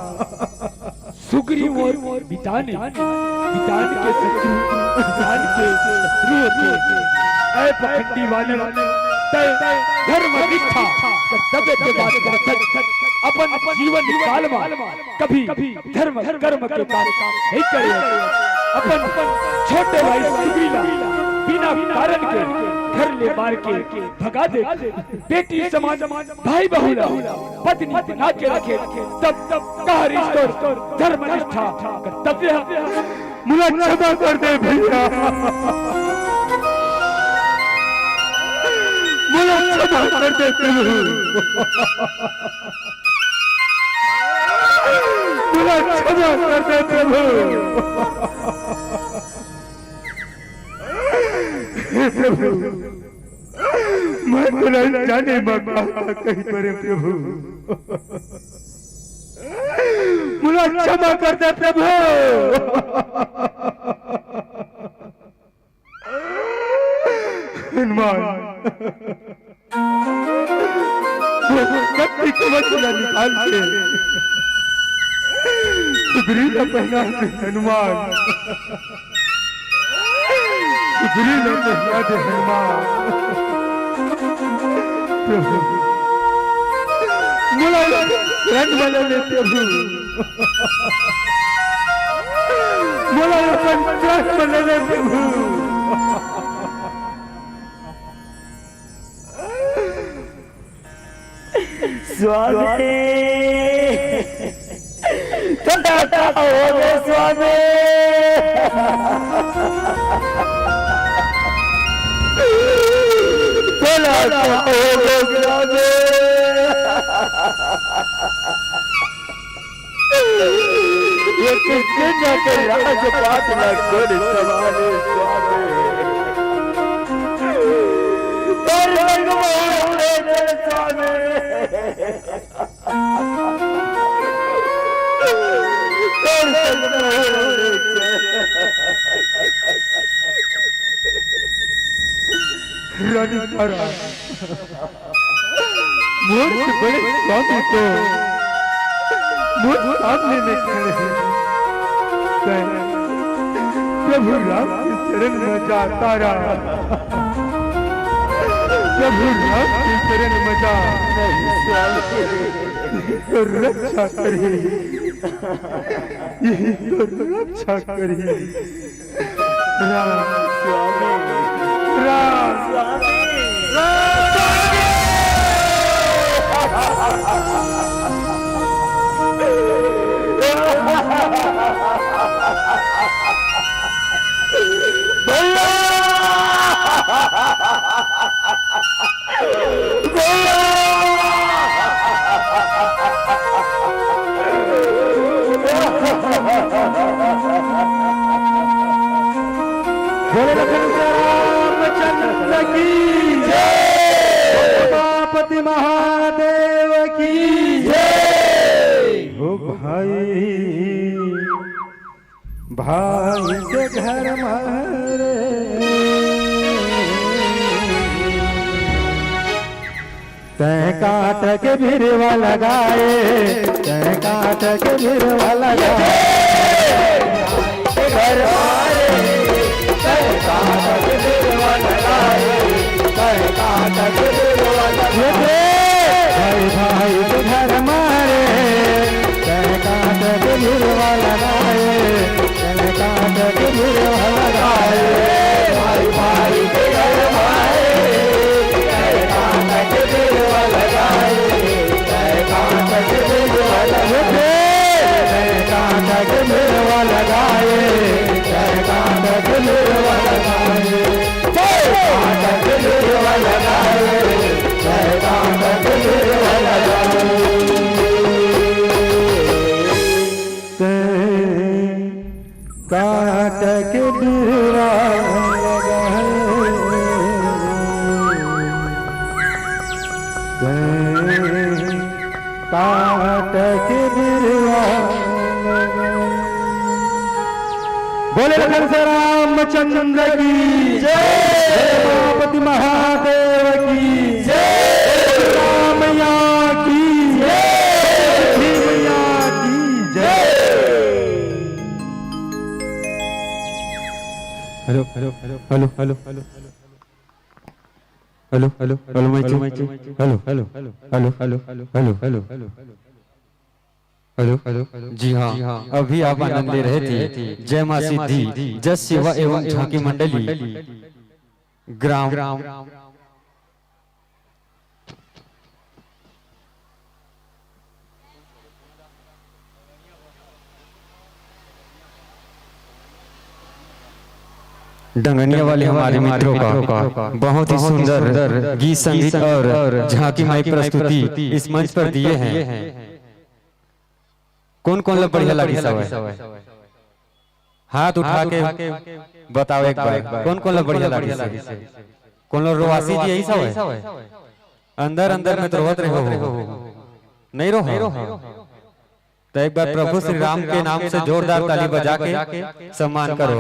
सुग्रीव अउ मितान, मितान के शत्रु, मितान के शत्रु होथे। ऐ पाखंडी वानर, तैं धर्म निष्ठा, कर्तव्य के बात करत हस, अपन जीवन काल में कभी धर्म कर्म के काम नहीं करे। अपन छोटे भाई सुग्रीव ला बिना कारण के घर ले मार के भगा दे। बेटी समान भाई बहू ला पत्नी बना के रखे, तब, तब कहाँ रिश्ता, धर्म निष्ठा, कर्तव्य? मोला क्षमा कर दे भैया, मोला क्षमा कर दे प्रभु, मोला क्षमा कर दे प्रभु। हे प्रभु, मैं तो नहीं जाने मैं का, का कही परे प्रभु। मोला क्षमा कर दे प्रभु। हनुमान, वो शक्ति कवच ला निकाल के सुग्रीव ला पहना दे हनुमान। सुग्रीव ला पहना दे हनुमान। प्रभु, मोला रण वाला ले प्रभु, मोला अपन रण वाला ले प्रभु। स्वामी, तोला का होगे स्वामी? तोला का होगे स्वामी? ये किसने के राजपाट ला कर सवारे स्वामी? पर भगवान ने स्वामी। रानी तारा, मोर से बड़े स्वामी तो मोर सामने में खड़े हैं। मैं प्रभु राम के चरण में जाता रहा, प्रभु राम के चरण में जा। नहीं स्वामी। तो रक्षा करी, यही तो रक्षा करी। राम स्वामी, राम स्वामी, राम स्वामी। भैया! की जय। उमापति महादेव की जय। ओ भाई, भाई के घर मारे। तैं कांट के बिरवा लगाए, तैं कांट के बिरवा लगाए। घर मारे, तैं कांट के बिरवा लगाए, तैं कांट के बिरवा लगाए। भाई भाई के घर मारे, तैं कांट के बिरवा लगाए, तैं कांट के बिरवा लगाए। भाई भाई के घर मारे, तैं कांट के बिरवा लगाए, तैं कांट के बिरवा लगाए। तैं कांट के बिरवा लगाए, तैं कांट के बिरवा लगाए। तैं कांट के बिरवा लगाए, तैं कांट के बिरवा लगाए। तैं कांट के बिरवा लगाए। तैं कांट के बिरवा लगाए। बोले लखन से रामचंद्र की जय। उमापति महादेव की जय। राम मैया की जय। लक्ष्मी मैया की जय। Hello, hello, hello, hello, hello, hello, hello, hello, hello, mic check. Hello, hello, hello, hello, hello, hello, hello, hello. जी हाँ, अभी आप आनंद ले रहे थे जय माँ सिद्धि जस सेवा एवं झांकी मंडली, ग्राम डंगनिया वाले हमारे मित्रों का बहुत ही सुंदर गीत संगीत और झांकी माई प्रस्तुति इस मंच पर दिए हैं। कौन कौन ला बढ़िया लागिस हवय? हाथ उठा के बताओ एक बार, कौन कौन ला बढ़िया लागिस हवय? कौन ला रोवासी जी यही सब है? अंदर अंदर में तो रोवत रहे हो, नहीं रहो? तो एक बार प्रभु श्री राम के नाम से जोरदार ताली बजा के सम्मान करो।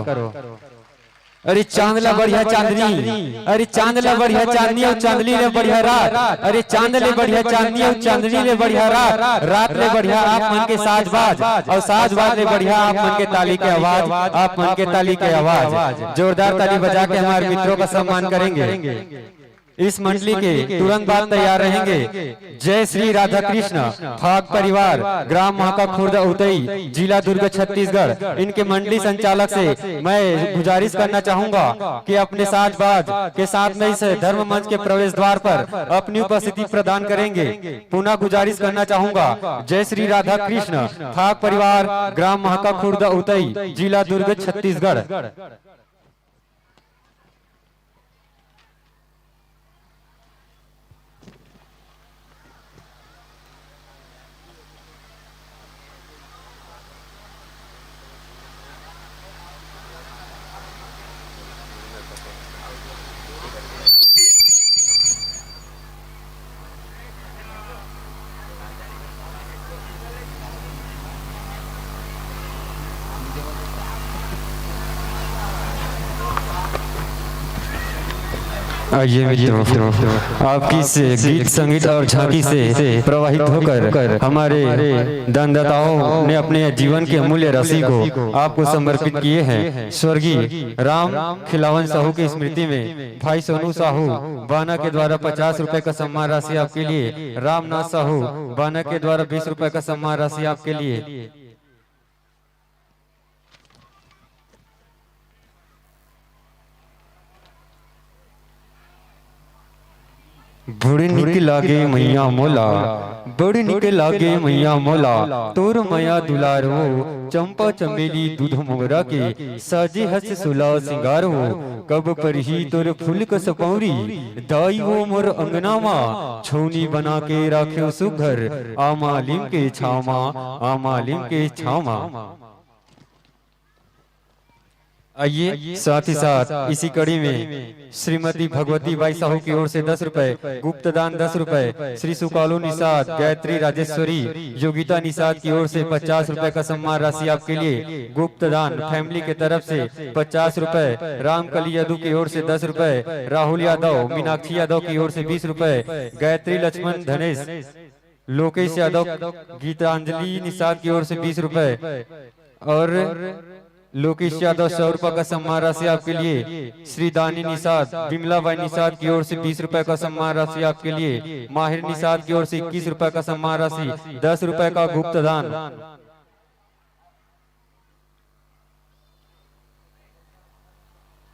अरे चांद ला बढ़िया चांदनी, अरे चांद ला बढ़िया चांदनी अउ चांदनी ले बढ़िया रात, अरे चांद ले बढ़िया चांदनी अउ चांदनी ले बढ़िया रात, रात ले बढ़िया आप मन के साजबाज अउ साजबाज ले बढ़िया आप मन के ताली के आवाज, आप मन के ताली के आवाज। जोरदार ताली बजा के हमारे मित्रों का सम्मान करेंगे। इस मंडली के तुरंत बाद तैयार रहेंगे जय श्री राधा कृष्ण, फाग परिवार, ग्राम महाका खुर्द उतई, जिला दुर्ग, छत्तीसगढ़। इनके मंडली संचालक से मैं गुजारिश करना चाहूंगा कि अपने साजबाज के साथ में इस धर्म मंच के प्रवेश द्वार पर अपनी उपस्थिति प्रदान करेंगे। पुनः गुजारिश करना चाहूंगा, जय श्री राधा कृष्ण, फाग परिवार, ग्राम महाका खुर्द उतई, जिला दुर्ग, छत्तीसगढ़। आइए मित्रों, आपकी इस गीत संगीत और झांकी से प्रवाहित होकर हमारे दानदाताओं ने अपने जीवन के अमूल्य राशि को आपको समर्पित किए हैं। स्वर्गीय राम खिलावन साहू की स्मृति में भाई सोनू साहू बाना के द्वारा पचास रुपए का सम्मान राशि आपके लिए, रामनाथ साहू बाना के द्वारा बीस रुपए का सम्मान राशि आपके लिए। बड़ी निक लागे मैया मोला, बड़ी निक लागे मैया मोला, तोर मया दुलार वो, चंपा चमेली दूध मोगरा के, साजे हस सोला सिंगार वो, कब परही तोर फूल कस पौरी, दाई वो मोर अंगना मा, छौनी बना के राख्यो सुघर, आमा लीम के छाव मा, आमा लीम के छाव मा। आइए, साथ ही साथ इसी कड़ी में श्रीमती भगवती बाई साहू की ओर से दस रुपए, गुप्त दान दस रुपए, श्री सुकालू निषाद, गायत्री राजेश्वरी, योगिता निषाद की ओर से पचास रुपए का सम्मान राशि आपके लिए। गुप्त दान फैमिली के तरफ से पचास रुपए, रामकली यदु की ओर से दस रुपए, राहुल यादव, मीनाक्षी यादव की ओर से बीस रुपए, गायत्री लक्ष्मण धनेश, लोकेश यादव, गीतांजलि निषाद की ओर से बीस रुपए और लोकेश यादव, सौ रुपए का सम्मान राशि आपके लिए। श्री दानी निषाद, विमला बाई निषाद की ओर से बीस रुपए का सम्मान राशि आपके लिए। माहिर निषाद की ओर से इक्कीस रुपए का सम्मान राशि, दस रुपए का गुप्त दान।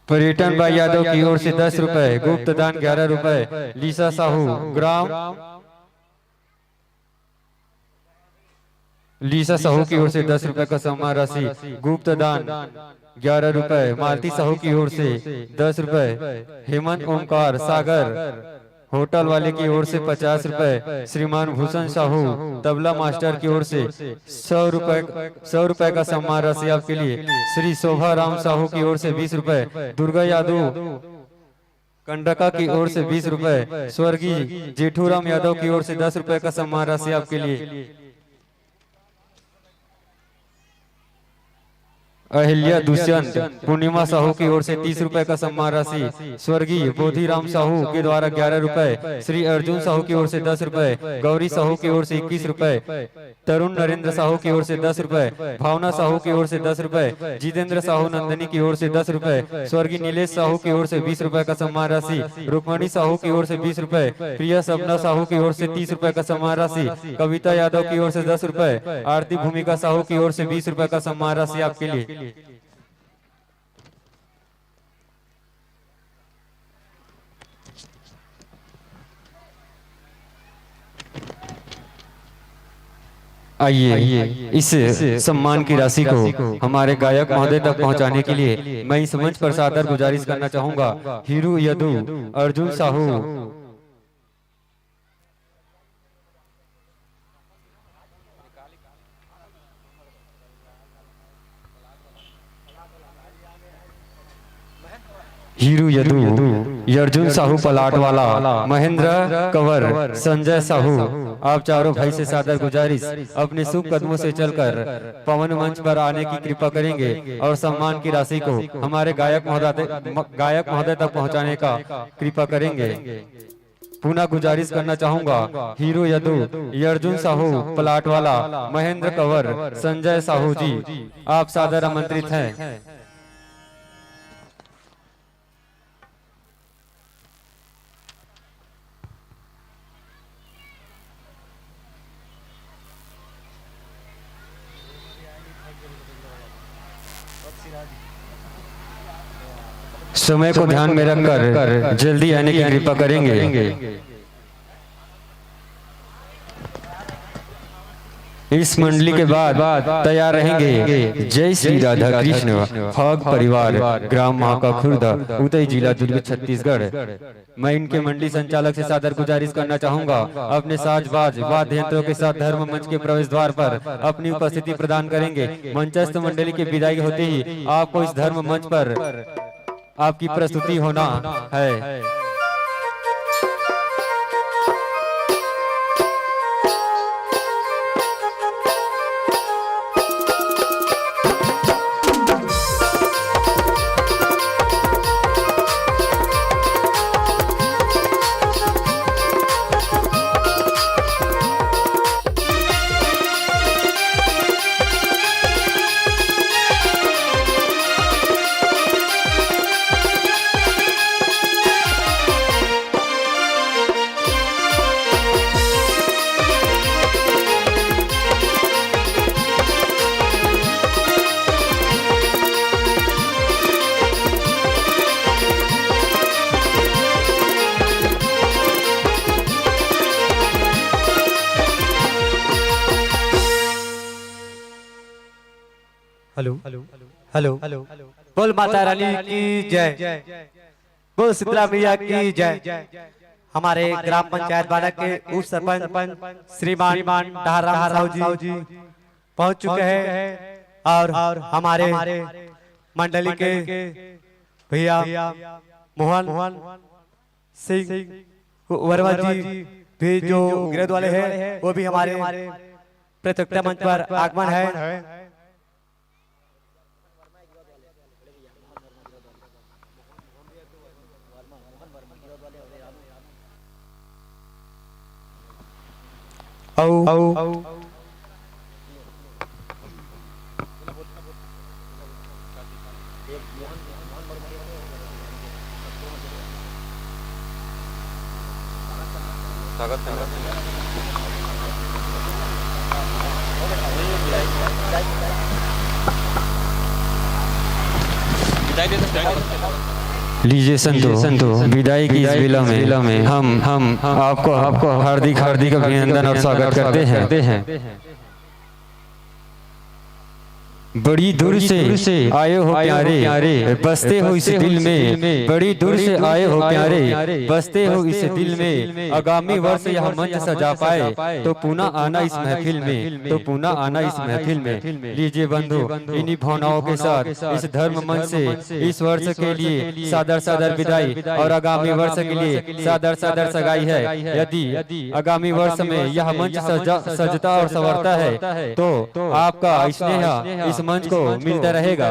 पर्यटन बाई यादव की ओर से दस रुपए, गुप्त दान ग्यारह रुपए। लीसा साहू, ग्राम लीसा साहू की ओर से दस रुपए का सम्मान राशि, गुप्त दान ग्यारह रुपए। मालती साहू की ओर से दस रुपए। हेमंत ओमकार सागर होटल वाले की ओर से पचास रुपए। श्रीमान भूषण साहू तबला मास्टर की ओर से सौ रुपए, सौ रुपए का सम्मान राशि आपके लिए। श्री शोभा राम साहू की ओर से बीस रुपए। दुर्गा यादव कंडका की ओर से बीस रुपए, स्वर्गीय जेठूराम यादव की ओर से दस रुपए का सम्मान राशि आपके लिए। अहिल्या दुष्यंत, पूर्णिमा साहू की ओर से तीस रुपए का सम्मान राशि, स्वर्गीय बोधिराम साहू के द्वारा ग्यारह रुपए, श्री अर्जुन साहू की ओर से दस रुपए, गौरी साहू की ओर से इक्कीस रुपए, तरुण नरेंद्र साहू की ओर से दस रुपए, भावना साहू की ओर से दस रुपए, जितेंद्र साहू नंदिनी की ओर से दस रुपए, स्वर्गीय नीलेश साहू की ओर से बीस रुपए का सम्मान राशि, रुक्मणी साहू की ओर से बीस रुपए, प्रिया सपना साहू की ओर से तीस रुपए का सम्मान राशि, कविता यादव की ओर से दस रुपए, आरती भूमिका साहू की ओर से बीस रुपए का सम्मान राशि आपके लिए। आइए, इस सम्मान की राशि को हमारे गायक महोदय तक पहुंचाने के लिए मैं इस मंच पर सादर गुजारिश करना चाहूंगा हीरू यदु, अर्जुन साहू। हीरू यदु, अर्जुन साहू पलाट वाला, महेंद्र कंवर, संजय साहू, आप चारों भाई से सादर गुजारिश, अपने शुभ कदमों से चलकर पवन मंच पर आने की कृपा करेंगे और सम्मान की राशि को हमारे गायक महोदय, गायक महोदय तक पहुंचाने का कृपा करेंगे। पुनः गुजारिश करना चाहूंगा, हीरू यदु, अर्जुन साहू पलाट वाला, महेंद्र कंवर, संजय साहू जी, आप सादर आमंत्रित हैं। समय को ध्यान में रखकर जल्दी आने की कृपा करेंगे। इस मंडली के बाद तैयार रहेंगे जय श्री राधा कृष्ण, फाग परिवार, ग्राम महाका खुर्द, उतई, जिला दुर्ग, छत्तीसगढ़। मैं इनके मंडली संचालक से सादर गुजारिश करना चाहूंगा, अपने साज बाज वाद्य यंत्रों के साथ धर्म मंच के प्रवेश द्वार पर अपनी उपस्थिति प्रदान करेंगे। मंचस्थ मंडली की विदाई होते ही आपको इस धर्म मंच पर आपकी प्रस्तुति होना है। Hello, hello, hello. बोल माता रानी की जय, बोल शीतला मैया की जय। हमारे ग्राम पंचायत बाड़ा के उप सरपंच श्रीमान डहाराम साहू जी पहुंच चुके हैं और हमारे मंडली के भैया मोहन सिंह वर्मा जी भी, जो गिरौद वाले हैं, वो भी हमारे प्रतियोगिता मंच पर आगमन है। अउ, अउ लीजिए संतो, संतो, विदाई की इस बेला में, बेला में हम, हम आपको, आपको हार्दिक, हार्दिक अभिनंदन और स्वागत करते हैं। बड़ी दूर से आए हो प्यारे, बसते हो इस दिल में। बड़ी दूर से आए हो प्यारे, बसते हो इस दिल में। आगामी वर्ष यह मंच सजा पाए तो पुनः आना इस महफिल में, तो पुनः आना इस महफिल में। लीजिए बंधु, इन्हीं भावनाओं के साथ इस धर्म मंच से इस वर्ष के लिए सादर सादर विदाई और आगामी वर्ष के लिए सादर सादर सगाई है। यदि आगामी वर्ष में यह मंच सजा, सजता और संवरता है, तो आपका स्नेह इस मंच को मिलता रहेगा।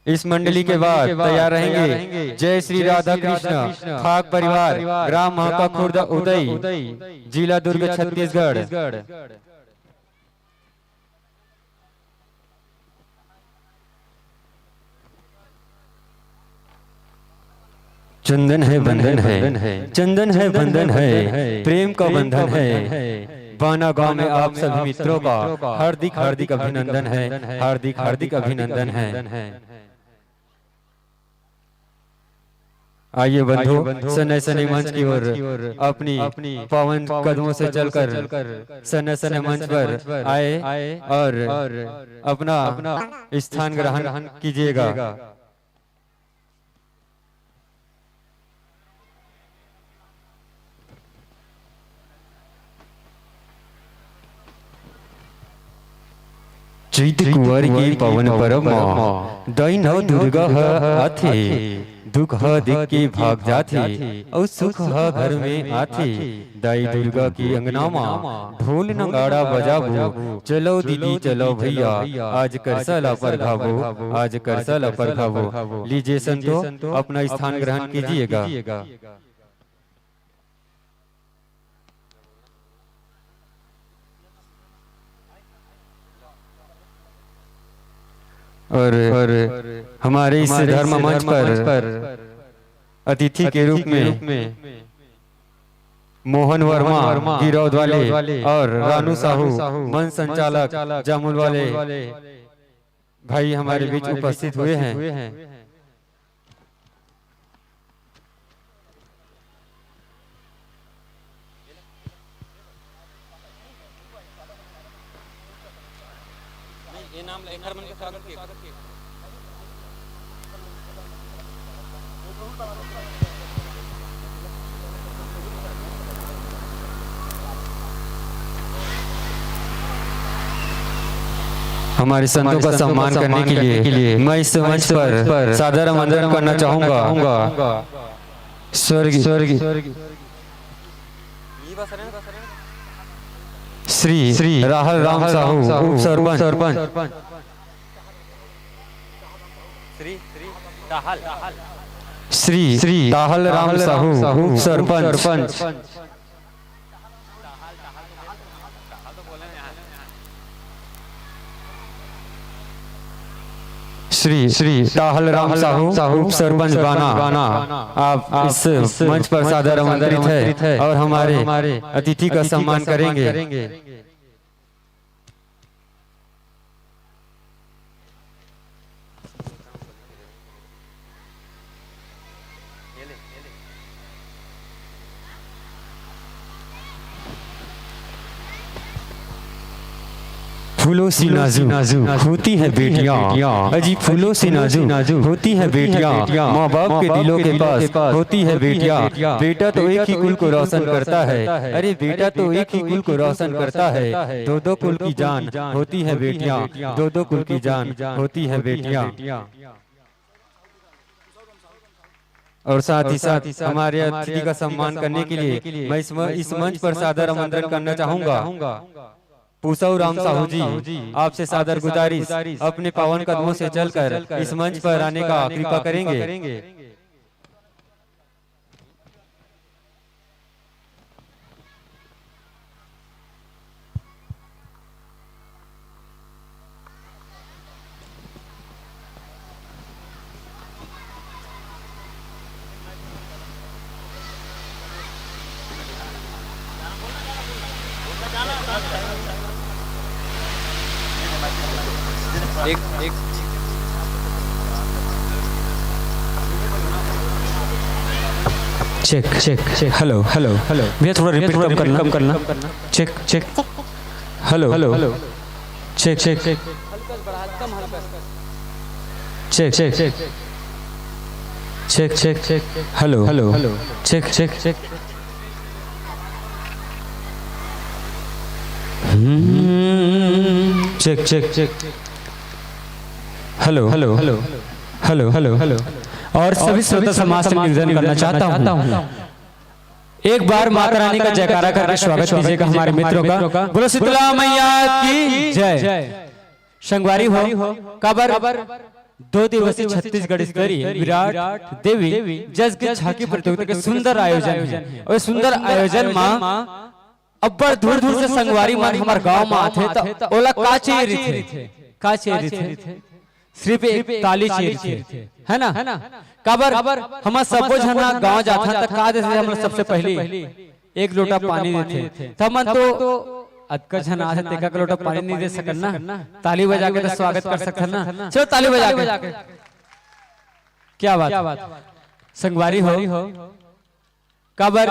इस मंडली के बाद तैयार रहेंगे जय श्री राधा कृष्ण, खाक परिवार, ग्राम महाका खुर्द, उदई, जिला दुर्ग, छत्तीसगढ़। चंदन है, बंधन है, चंदन है, बंधन है, प्रेम का बंधन है। बाना गांव में आप सभी मित्रों का हार्दिक, हार्दिक अभिनंदन है, हार्दिक, हार्दिक अभिनंदन है। आइए बंधु, सन्नय सन्नय मंच की ओर अपनी पावन कदमों से चलकर सन्नय सन्नय मंच पर आए और अपना स्थान ग्रहण कीजिएगा। चैत कुंवर के पावन परब म दाई नव दुर्गा ह आथे, दुख ह देख के भाग जाथे, अउ सुख ह घर में आथे। दाई दुर्गा के अंगना म ढोल नगाड़ा बजाबो, चलो दीदी चलो भैया, आज करसा ला परघाबो, आज करसा ला परघाबो। लीजिए संतो, अपना स्थान ग्रहण कीजिएगा। और हमारे इस धर्म मंच पर अतिथि के रूप में मोहन वर्मा गिरौद वाले और रानू साहू मंच संचालक जामुल वाले भाई हमारे बीच उपस्थित हुए हैं। हमारे संतों का सम्मान करने के लिए मैं इस मंच पर सादर आमंत्रण करना चाहूंगा स्वर्गीय, स्वर्गीय श्री, श्री राहल राम साहू, उप सरपंच, श्री, श्री राहल राम साहू, उप सरपंच, श्री, श्री टाहल राम साहू, उप सरपंच बाना, आप इस मंच पर सादर आमंत्रित है और हमारे अतिथि का सम्मान करेंगे। फूलों सी नाजुक होती है बेटियां, अजी फूलों सी नाजुक होती है बेटियां, माँ बाप के दिलों के पास होती है बेटियां। बेटा तो एक ही कुल को रोशन करता है, अरे बेटा तो एक ही कुल को रोशन करता है। दो दो कुल की जान होती है बेटियां, दो दो कुल की जान होती है बेटियां। और साथ ही साथ हमारे अतिथि का सम्मान करने के लिए मैं इस म-, इस मंच पर सादर आमंत्रण करना चाहूंगा पूसा राम साहू जी। आपसे सादर गुजारिश, अपने पावन कदमों से चलकर इस मंच पर आने का कृपा करेंगे। एक एक check check check. Hello hello hello. भैया, थोड़ा रिपीट कम करना। Check check. Hello hello. Check check check. Check check check. Check check check. Hello hello. Check check check. Check check check. Hello hello hello hello hello. और सभी श्रोता समाज से निवेदन करना चाहता हूँ, एक बार माता रानी का जयकारा करके स्वागत कीजिएगा हमारे मित्रों का। बोलो शीतला मैया की जय। संगवारी हो, काबर दो दिवसीय छत्तीसगढ़ स्तरीय विराट देवी जस के झांकी प्रतियोगिता के सुंदर आयोजन है। और सुंदर आयोजन मा अब्बड़ दूर दूर से संगवारी मन हमर गांव मा आथे, त ओला का चाहिए रहिथे? का चाहिए रहिथे? सिर्फ एक ताली चाहिए रहिथे, है ना? काबर हमर सब्बो झन ह गांव जाथन, त का देथे हमला सबसे पहली? एक लोटा पानी देथे। त हमन तो अतका झन आथे, तेका के लोटा पानी नहीं दे सकन ना, ताली बजा के तो स्वागत कर सकथन ना। चलो, ताली बजा के। क्या बात? संगवारी हो, काबर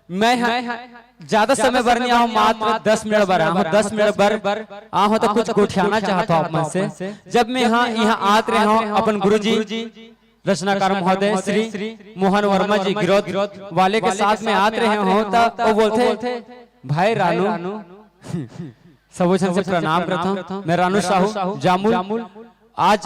मैं ह ज्यादा समय बर नहीं आहूं, मात्र दस मिनट बर आहूं, दस मिनट बर आहूं, तो कुछ गोठियाना चाहत हूं आप मन से। जब मैं यहाँ, यहाँ आत रहे हूं, अपन गुरुजी रचनाकार महोदय श्री मोहन वर्मा जी गिरौद वाले के साथ में आत रहे हूं, तो वो बोलथे, "भाई रानू।" सबो झन से प्रणाम करथंव। मैं रानू साहू जामुल। आज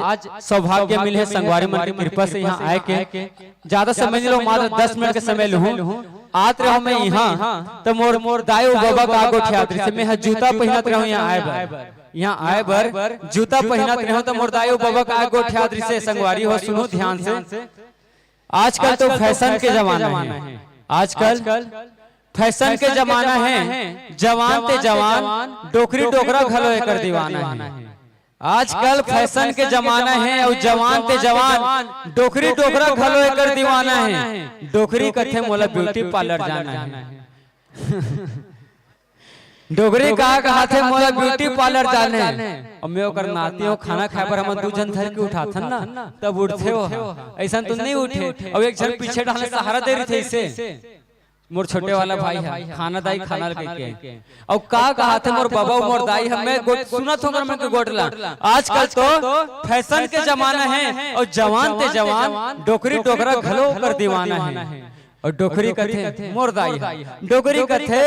सौभाग्य मिले हे संगवारी मन के कृपा से यहाँ आए के। ज्यादा समय नहीं लूं, मात्र दस मिनट के समय लूं। आत रहे हूं मैं यहाँ, त मोर, मोर दाई अउ बबा का गोठियात रहिसे। मैं ह जूता पहिनत रहे हूं यहाँ आए बर। यहाँ आए बर जूता पहिनत रहे हूं, त मोर दाई अउ बबा का गोठियात रहिसे। संगवारी हो, सुनो ध्यान से। आजकल तो फैशन के जमाना है। आजकल फैशन के जमाना है, जवान ते जवान, डोकरी डोकरा घलो एकर दीवाना है। आजकल फैशन के जमाना है अउ जवान ते जवान, डोकरी डोकरा घलो एकर दीवाना है। डोकरी कथे, "मोला ब्यूटी पार्लर जाना है।" डोकरी का कहाथे, "मोला ब्यूटी पार्लर जाने।" अउ मैं ओकर नाती हूं, खाना खाए बर हमन दू झन धर के उठाथन ना, तब उठथे वो। अइसन तो नहीं उठे। अउ एक झन पीछे डाले सहारा दे रहिथे इसे। मोर छोटे वाला भाई ह, "खाना दाई, खाना" कहिके। अउ का कहाथे मोर बबा अउ मोर दाई ह, मैं गोठ सुनत हूं ओकर मन के गोठ ला। आजकल तो फैशन के जमाना है अउ जवान ते जवान, डोकरी डोकरा घलो ओकर दीवाना है। अउ डोकरी कथे, मोर दाई ह, डोकरी कथे,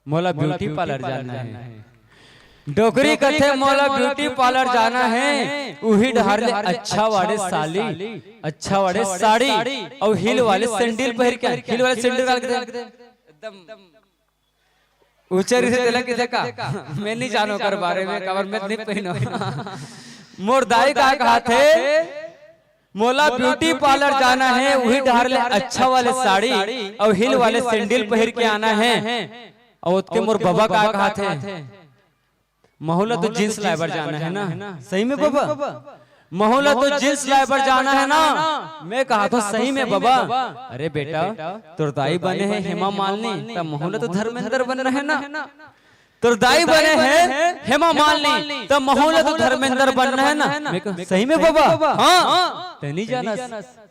"मोला ब्यूटी पार्लर जाना है।" डोकरी कथे, "मोला ब्यूटी पार्लर जाना है।" उही डहर ले अच्छा वाले साली, अच्छा वाले साड़ी अउ हील वाले सैंडल पहिर के, हील वाले सैंडल काला कथे? एकदम ऊंचा रहिथे तेला कथे का? मैं नहीं जानों ओकर बारे में, काबर मैं नहीं पहिनों। मोर दाई का कहाथे, "मोला ब्यूटी पार्लर जाना है, उही डहर ले अच्छा वाले साड़ी अउ हील वाले सैंडल पहिर के आना है।" अउ ओतके मोर बबा का कहाथे, "महू ला तो जींस लाए बर जाना है ना?" सही में बबा? "महू ला तो जींस लाए बर जाना है ना?" मैं कहाथों, "सही में बबा?" "अरे बेटा, तोर दाई बने हे हेमा मालिनी, त महू ला तो धर्मेंद्र बनना है ना?" "तोर दाई बने हे हेमा मालिनी, त महू ला तो धर्मेंद्र बनना है ना?" मैं कहा, "सही में बबा?" "हाँ।" "तैं नहीं जानस?"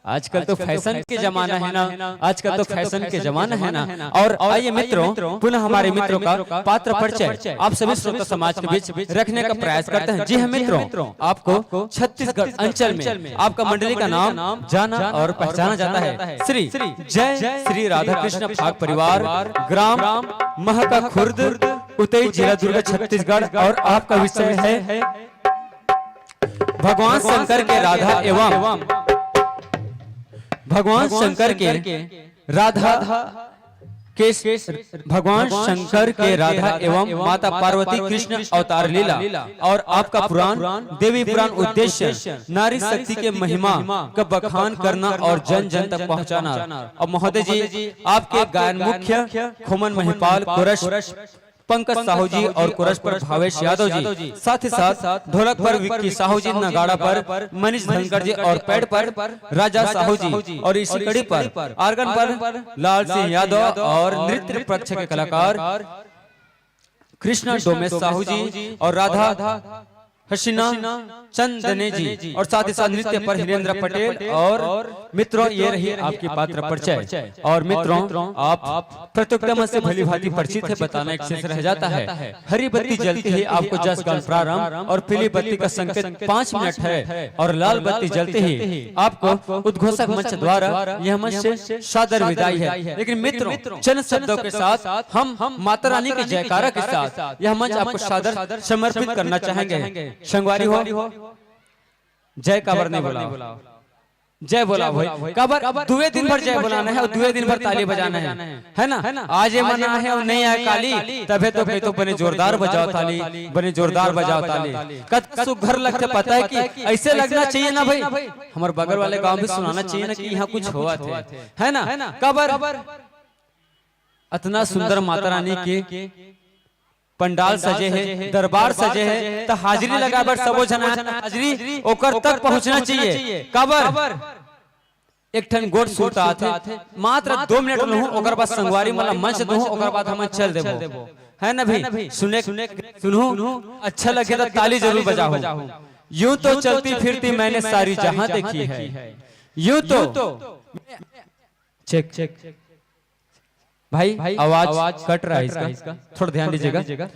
आजकल तो फैशन के जमाना है ना, आजकल तो फैशन के जमाना है ना। और आइए मित्रों, पुनः हमारे मित्रों का पात्र परिचय आप सभी श्रोता समाज के बीच रखने का प्रयास करते हैं। जी हाँ मित्रों, आपको छत्तीसगढ़ अंचल में आपका मंडली का नाम जाना और पहचाना जाता है। श्री जय श्री राधा कृष्ण फाग परिवार, ग्राम महका खुर्द, उतई, जिला दुर्ग, छत्तीसगढ़। और आपका विषय है भगवान शंकर के राधा एवं भगवान शंकर के राधा के भगवान शंकर के राधा एवं माता पार्वती कृष्ण अवतार लीला। और आपका पुराण देवी पुराण उद्देश्य नारी शक्ति के महिमा का बखान करना और जन जन तक पहुंचाना। और महोदय जी, आपके गायन मुख्य खुमन महिपाल, कोरस पंकज साहू जी और कोरस पर भावेश यादव जी, साथ ही साथ ढोलक पर विक्की साहू जी, नगाड़ा पर मनीष धनखड़ जी और पैड पर राजा साहू जी और इसी कड़ी पर आर्गन पर लाल सिंह यादव और नृत्य पक्ष के कलाकार कृष्णा डोमेश साहू जी और राधा हसीना चंदने जी और साथ ही साथ नृत्य पर हिरेंद्र पटेल। और मित्रों, ये रही आपकी पात्र परिचय। और मित्रों, आप प्रतियोगिता मंच से भली भांति परिचित है, बताना एक शेष रह जाता है। हरी बत्ती जलते ही आपको जस गान प्रारंभ और पीली बत्ती का संकेत पाँच मिनट है और लाल बत्ती जलते ही आपको उद्घोषक मंच द्वारा यह मंच से सादर विदाई है। लेकिन मित्रों, चंद शब्दों के साथ हम माता रानी के जयकारा के साथ यह मंच आपको सादर समर्पित करना चाहेंगे। संगवारी हो, जय काबर नहीं बोला, जय बोला भाई। काबर दुए दिन भर जय बोलाना है और दुए दिन भर ताली बजाना है, है ना? आज ये मना है और नहीं आए काली, तभे तो कही तो बने जोरदार बजाओ ताली, बने जोरदार बजाओ ताली। कत सुघर लगते पता है कि ऐसे लगना चाहिए ना भाई। हमारे बगल वाले गांव भी सुनाना चाहिए ना कि यहाँ कुछ हुआ थे, है ना? काबर अतना सुंदर माता रानी के पंडाल सजे हे, दरबार सजे हे, त हाजिरी लगाए बर सबो झन आए, हाजिरी ओकर तक पहुंचना चाहिए। काबर एक ठन गोठ सुरता आथे, मात्र दो मिनट लूहूं, ओकर बाद संगवारी मन ला मंच दूहूं, ओकर बाद हमन चल देबो, है ना भाई? सुने सुनहू, अच्छा लगे तो ताली जरूर बजाहू। यूं तो चलती फिरती मैंने सारी जहां देखी है, यूं तो चेक चेक भाई, आवाज कट रहा है इसका, थोड़ा ध्यान दीजिएगा।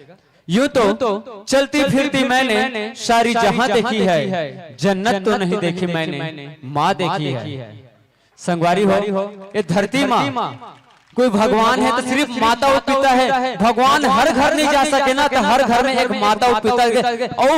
यूं तो चलती फिरती मैंने सारी जहां देखी है, जन्नत तो नहीं देखी मैंने, माँ देखी है। संगवारी हो, ये धरती माँ कोई भगवान है तो सिर्फ माता और पिता है। भगवान हर घर नहीं जा सके ना, तो हर घर में एक माता और पिता के। औ,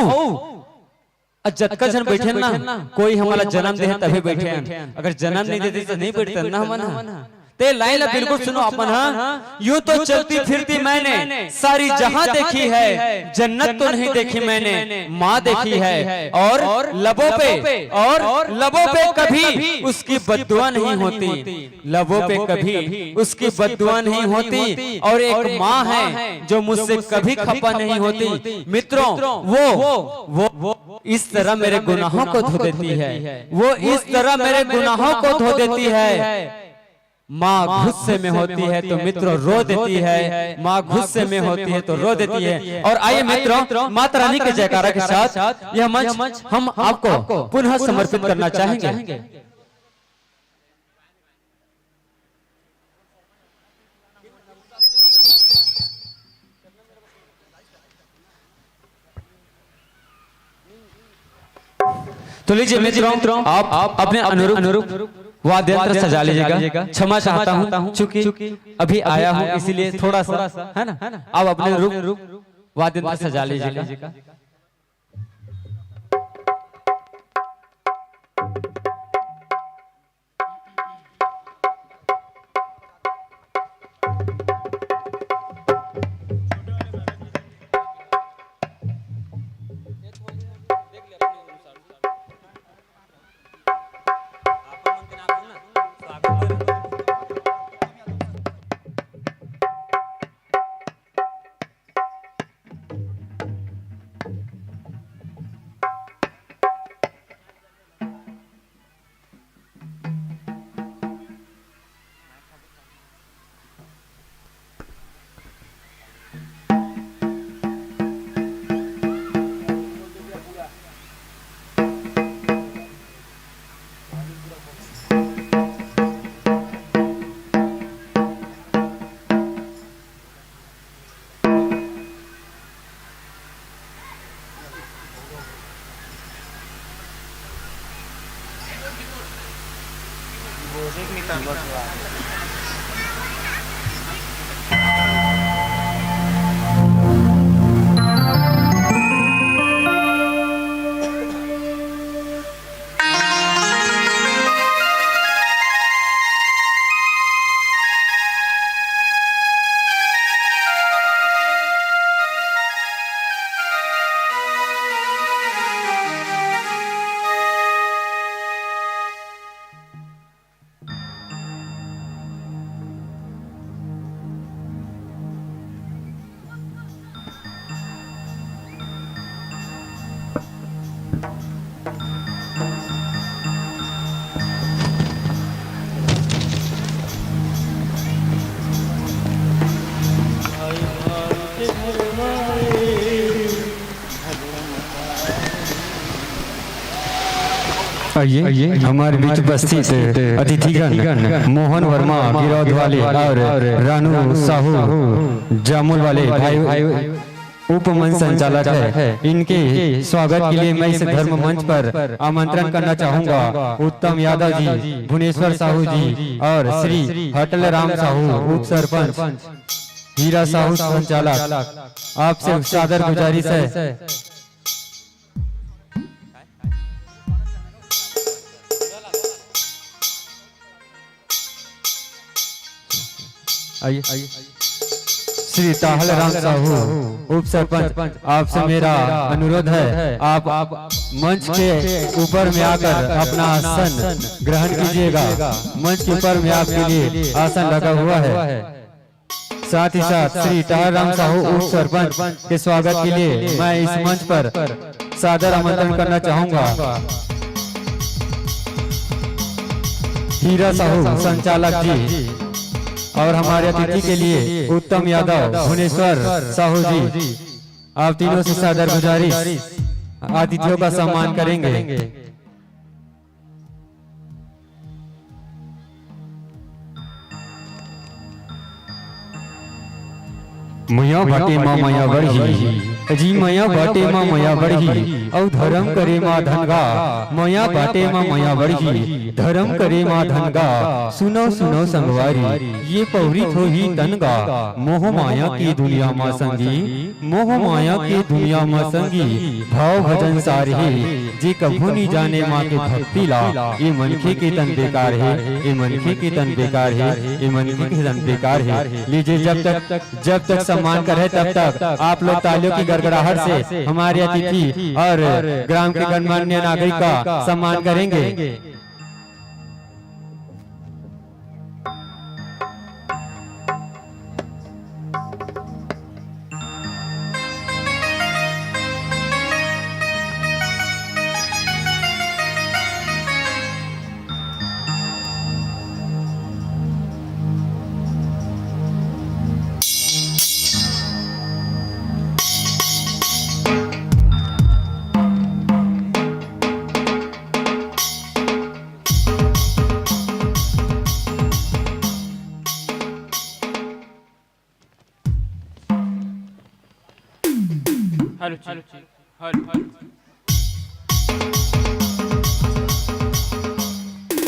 अ जतका झन बैठे ना, कोई हमला जन्म दे हे तभे बैठे हन, अगर जन्म नहीं देते तो नहीं बैठते ना हमन ह। ते लाइन ला बिल्कुल सुनो अपन ह। यूं तो चलती फिरती मैंने सारी जहां देखी है, जन्नत तो नहीं देखी मैंने, माँ देखी है। और लबों पे, और लबों पे कभी उसकी बद्दुआ नहीं होती, लबों पे कभी उसकी बद्दुआ नहीं होती। और एक माँ है जो मुझसे कभी खपा नहीं होती। मित्रों, वो वो इस तरह मेरे गुनाहों को धो देती है, वो इस तरह मेरे गुनाहों को धो देती है। माँ गुस्से में होती है तो मित्रों रो देती है, माँ गुस्से में होती है तो रो देती है। और आइए मित्रों, माता रानी के जयकारा के साथ यह मंच हम आपको पुनः समर्पित करना चाहेंगे। तो लीजिए मित्रों, आप अपने अनुरूप वाद्य यंत्र सजा लीजिएगा। क्षमा चाहता हूँ, चूंकि अभी आया हूँ, इसीलिए थोड़ा सा, है ना, आप अपने अनुरूप वाद्य यंत्र सजा लीजिएगा। आइए, हमारे बीच उपस्थित अतिथिगण मोहन वर्मा गिरौद वाले और रानू साहू जामुल वाले भाई उप मंच संचालक है। इनके स्वागत के लिए मैं इस धर्म मंच पर आमंत्रण करना चाहूंगा उत्तम यादव जी, भुवनेश्वर साहू जी और श्री हटल राम साहू उप सरपंच, हीरा साहू संचालक, आपसे सादर गुजारिश है। आइए, आइए। श्री टहल राम साहू, उप सरपंच, आपसे मेरा अनुरोध है, आप मंच के ऊपर में आकर अपना आसन ग्रहण कीजिएगा। मंच के ऊपर में आपके लिए आसन लगा हुआ है। साथ ही साथ श्री टहल राम साहू उप सरपंच के स्वागत के लिए मैं इस मंच पर सादर आमंत्रण करना चाहूंगा हीरा साहू संचालक जी और हमारे अतिथि के लिए उत्तम यादव, भुवनेश्वर साहू जी, आप तीनों से सादर गुजारिश, अतिथियों का सम्मान करेंगे। मया बाटे मा मया बढ़ही, जी मया बाटे मा मया बढ़ही, अउ धर्म करे मा धनगा। मया बाटे मा मया बढ़ही, धर्म करे मा धनगा। सुनो सुनो संगवारी, ये पौरी थोही तनगा। मोह माया की दुनिया मा संगी, मोह माया के दुनिया म संगी, भाव भजन सार हे, जे कभू नी जाने माँ के भक्ति ला। ए मनखे के तन बेकार हे, ए मनखे के तन बेकार हे, ए मनखे के तन बेकार हे। लीजिए, जब तक, जब तक सम्मान कर है, तब तक आप लोग तालियों की गड़गड़ाहट से हमारे अतिथि और ग्राम के गणमान्य नागरिक का सम्मान करेंगे। Hello, hello,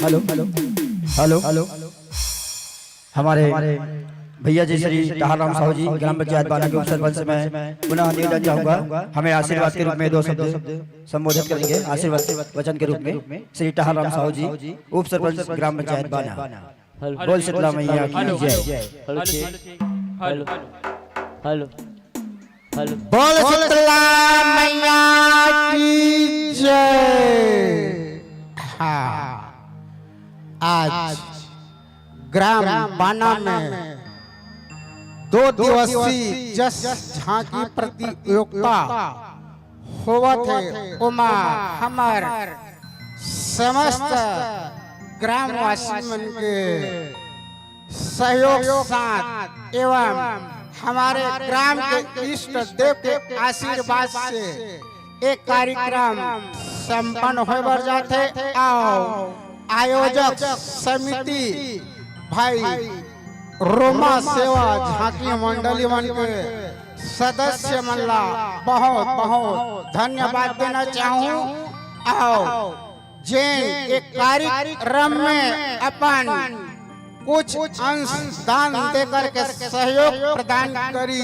hello, hello, hello, hello, hello. हमारे भैया जी श्री टहल राम साहू जी, ग्राम पंचायत बाना के उप सरपंच से मैं पुनः निवेदन चाहूंगा, हमें आशीर्वाद के रूप में दो शब्द संबोधित करेंगे। आशीर्वाद वचन के रूप में श्री टहल राम साहू जी, उप सरपंच, ग्राम पंचायत बाना। हेलो। बोल शीतला मैया की जय। Hello, hello, hello, hello. बोल शीतला मैया की जय। हाँ, आज ग्राम बाना में दो दिवसीय जस झांकी प्रतियोगिता होवत हे, ओमा हमर समस्त ग्रामवासी मन के सहयोग साथ एवं हमारे ग्राम के इष्ट देव के आशीर्वाद से एक कार्यक्रम संपन्न होय बर जाथे। अउ आयोजक समिति भाई रोमा सेवा झांकी मंडली मन के सदस्य मन ला बहुत बहुत धन्यवाद देना चाहूं। अउ जेन एक कार्यक्रम में अपन कुछ अंश दान दे करके सहयोग प्रदान करी,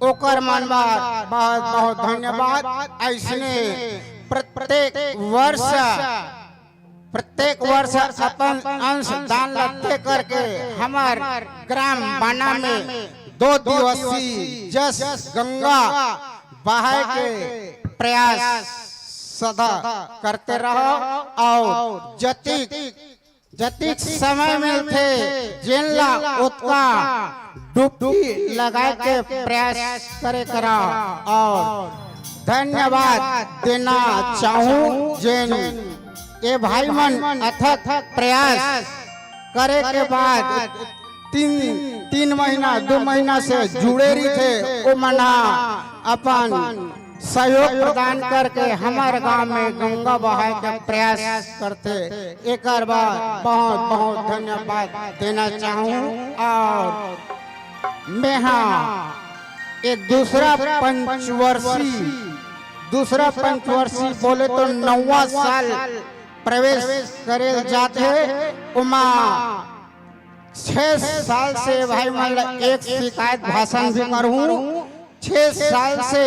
ओकर मन बर बहुत बहुत धन्यवाद। ऐसने प्रत्येक वर्ष, प्रत्येक वर्ष अपन अंश दान ला दे करके हमर ग्राम बाना में दो दिवसीय जस गंगा बहाए के प्रयास सदा करते रहो और जतिक जतिक समय मिलथे, जेन ला ओतका डुबकी लगाए के प्रयास करे करा और धन्यवाद देना चाहूँ, जेन ये भाई मन अथक प्रयास करे के बाद तीन, तीन महीना, दो महीना से जुड़े रहिथे, ओ मना अपन सहयोग प्रदान करके हमर गांव में गंगा बहाए के प्रयास करथे। एकर बर बहुत बहुत धन्यवाद देना चाहूँ। और मेहा ये दूसरा पंचवर्षी, दूसरा पंचवर्षी बोले तो नौवा साल प्रवेश करे जात हे। ओमा छह साल से भाई मन ला एक शिकायत भाषण भी करहूँ। छह साल से,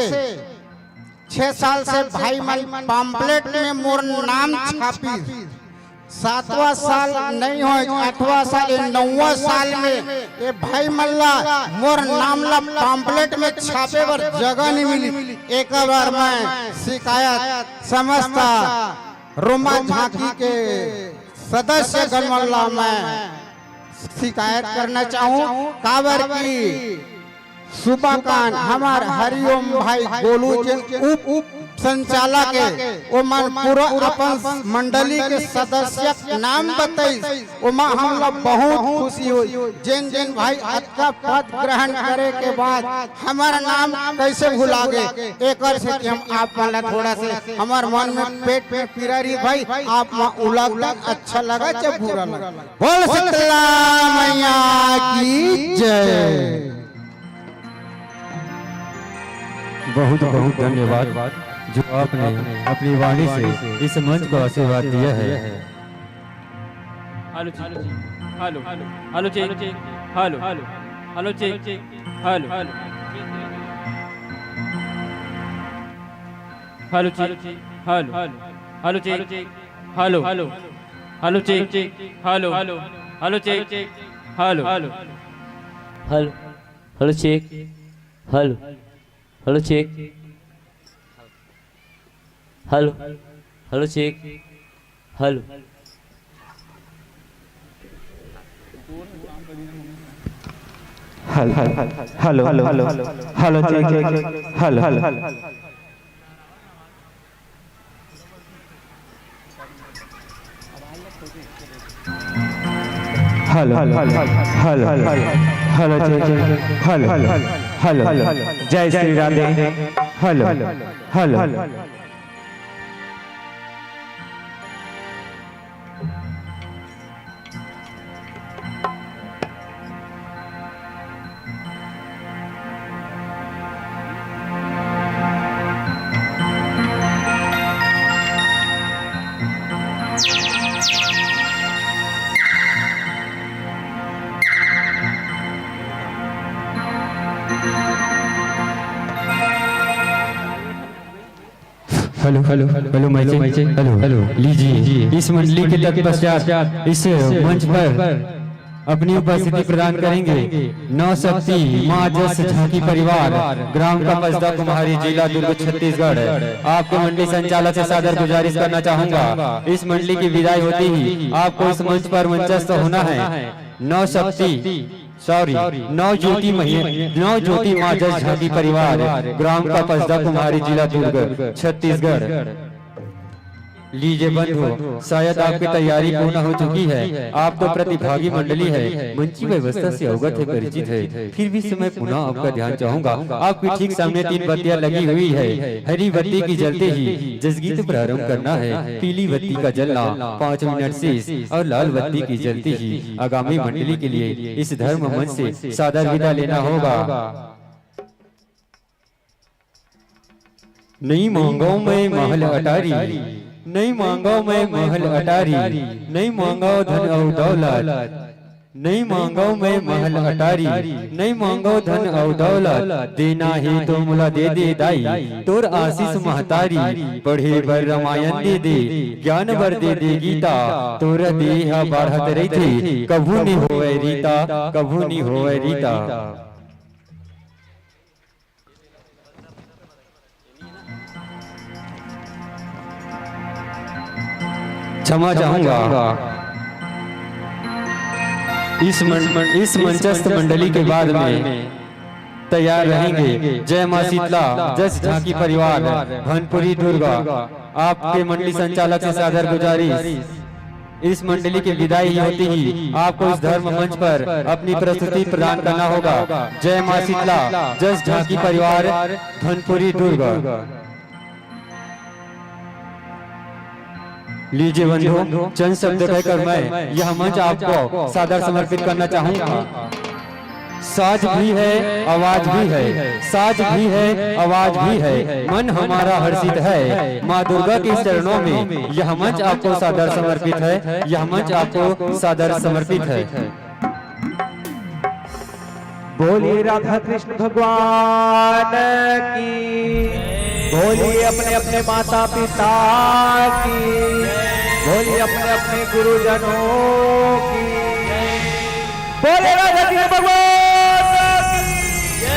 छह साल से भाई मन पम्पलेट में मोर नाम छापी। सातवां साल नहीं हो, आठवां साल, ये नौवां साल में ये भाई मन ला मोर नाम ला पम्पलेट में छापे बर जगह नहीं मिली। एक बार मैं शिकायत समस्त रोमा झांकी के सदस्य गण मन ला मैं शिकायत करना चाहूँ, काबर की सुबाकान हमर हरिओम भाई गोलू जेन उप, उप संचालक हे, ओमन पूरा अपन मंडली के सदस्य नाम बताइस, ओमा हमला बहुत खुशी होई। जेन जेन भाई अतका पद ग्रहण करे के बाद हमर नाम कैसे भुला गे, एकर से कि हम आप मन ला थोड़ा से हमर मन में पेट में पीरा रही भाई, आप मन उलग अच्छा लगा चाहे बुरा लगा। बोल शीतला मैया की जय। बहुत बहुत धन्यवाद जो आपने अपनी वाणी से इस मंच को आशीर्वाद दिया है। Hello check, hello, hello check, hello, hello check, hello, hello check, hello, hello check, hello, hello check, hello, hello check, hello, hello check, hello, hello, hello check, hello, hello check, hello, hello check, hello, hello, hello, hello check, hello, hello, hello. Hello, hello, hello, hello check, hello, hello, जय Shri Radhe, hello, hello. Hello, hello, hello, mic check, hello, hello. लीजिए, इस मंडली के तत्पश्चात इस मंच पर अपनी उपस्थिति प्रदान करेंगे नौ शक्ति माँ जस झांकी परिवार, ग्राम कपसदा कुम्हारी, जिला दुर्ग, छत्तीसगढ़। आपके मंडली संचालक से सादर गुजारिश करना चाहूंगा, इस मंडली की विदाई होती ही आपको इस मंच पर मंचस्थ होना है। नौ शक्ति, सॉरी, नौ ज्योति मही-, नौ ज्योति माँ जस झांकी परिवार, ग्राम कपसदा कुम्हारी, जिला दुर्ग, छत्तीसगढ़। लीजिए बंधु, शायद आपकी तैयारी पूर्ण हो चुकी है। आप तो प्रतिभागी मंडली है, मंच की व्यवस्था से अवगत है, परिचित है, फिर भी मैं पुनः आपका ध्यान चाहूंगा। आपके ठीक सामने तीन बत्तियां लगी हुई है। हरी बत्ती की जलते ही जसगीत प्रारंभ करना है। पीली बत्ती का जलना पाँच मिनट शेष और लाल बत्ती की जलते ही आगामी मंडली के लिए इस धर्म मंच से सादर विदा लेना होगा। नहीं मांगो मैं महल अटारी, नहीं मांगो मैं महल अटारी, नहीं मांगो धन और दौलत, नइ मांगव मैं महल अटारी, नइ मांगव धन अउ दौलत, देना हे तो मोला दे दे दाई, तोर आशीष महतारी, पढ़े बर रामायण दे दे, ज्ञान बर दे दे गीता, तोर देह बाढ़त रहिथे, कभू नि होवय रीता, कभू नि होवय रीता। क्षमा चाहूंगा। इस मन-, इस मंचस्थ मंडली के बाद में तैयार रहेंगे जय मां शीतला, जस झांकी परिवार, भनपुरी दुर्गा। आपके मंडली संचालक से सादर गुजारिश, इस मंडली की विदाई होती ही आपको इस धर्म मंच पर अपनी प्रस्तुति प्रदान करना होगा। जय मां शीतला, जस झांकी परिवार, भनपुरी दुर्गा। लीजिए बंधु, चंद शब्द कहकर मैं यह मंच आपको सादर समर्पित करना चाहूंगा। साज भी है, आवाज भी है, साज भी है, आवाज भी है, मन हमारा हर्षित है। माँ दुर्गा के चरणों में यह मंच आपको सादर समर्पित है, यह मंच आपको सादर समर्पित है। बोलिए राधा कृष्ण भगवान की, बोलिए अपने अपने माता पिता की, बोलिए अपने अपने गुरुजनों की। बोले राधा कृष्ण भगवान की जय।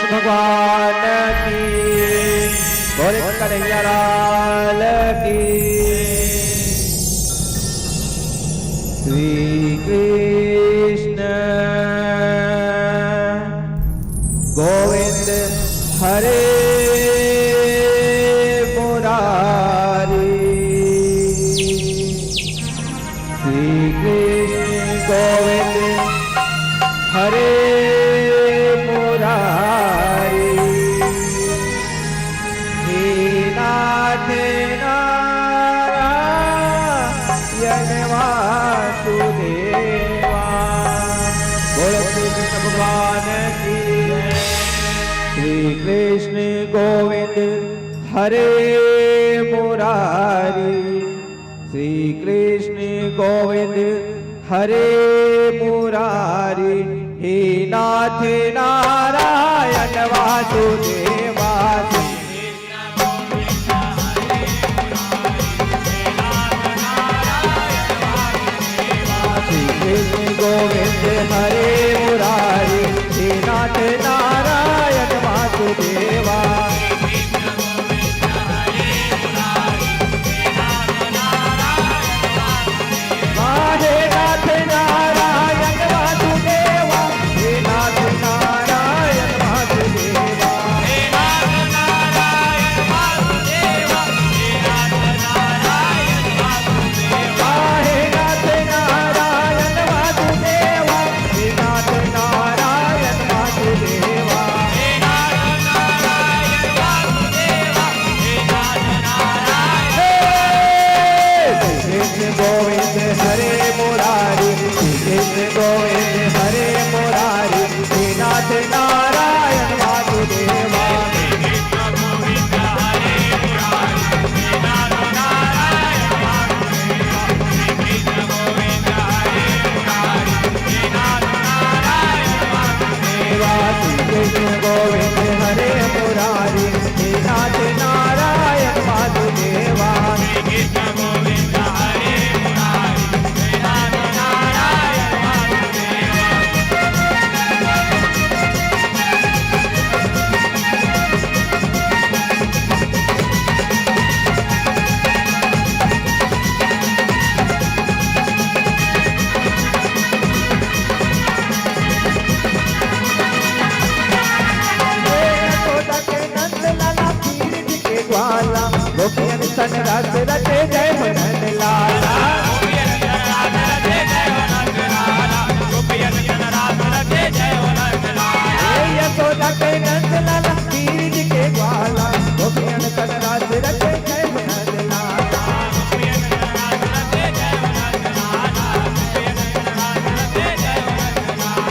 भगवान की, बोले कन्हैया लाल की। श्री कृष्ण गोविंद हरे मुरारी। श्री कृष्ण गोविंद हरे मुरारी। हे नाथ नारायण वासुदेवा। बोलो श्री कृष्ण भगवान की। श्री कृष्ण गोविंद हरे मुरारी। श्री कृष्ण गोविंद हरे मुरारी। हे नाथ नारायण वासुदेवा। श्री कृष्ण गोविंद हरे मुरारी। हे नाथ नारायण वासुदेवा। हे नाथ नारायण वासुदेवा। हे नाथ नारायण वासुदेवा। हे नाथ नारायण वासुदेवा। हे नाथ नारायण वासुदेवा। हे नाथ नारायण वासुदेवा। हे नाथ नारायण वासुदेवा। हे नाथ नारायण वासुदेवा। हे नाथ नारायण। हे श्री कृष्ण गोविंद हरे मुरारी। श्री कृष्ण गोविंद हरे मुरारी। हे नाथ नारायण वासुदेवा। श्री कृष्ण गोविंद हरे मुरारी। हे नाथ नारायण वासुदेवा। यशोदा के नंद लाला पीर जी के ग्वाला, गोपियन सन रस रचे जय हो नंद लाला। हे यशोदा के नंद लाला पीर जी के ग्वाला, गोपियन सन रस रचे जय हो नंद लाला।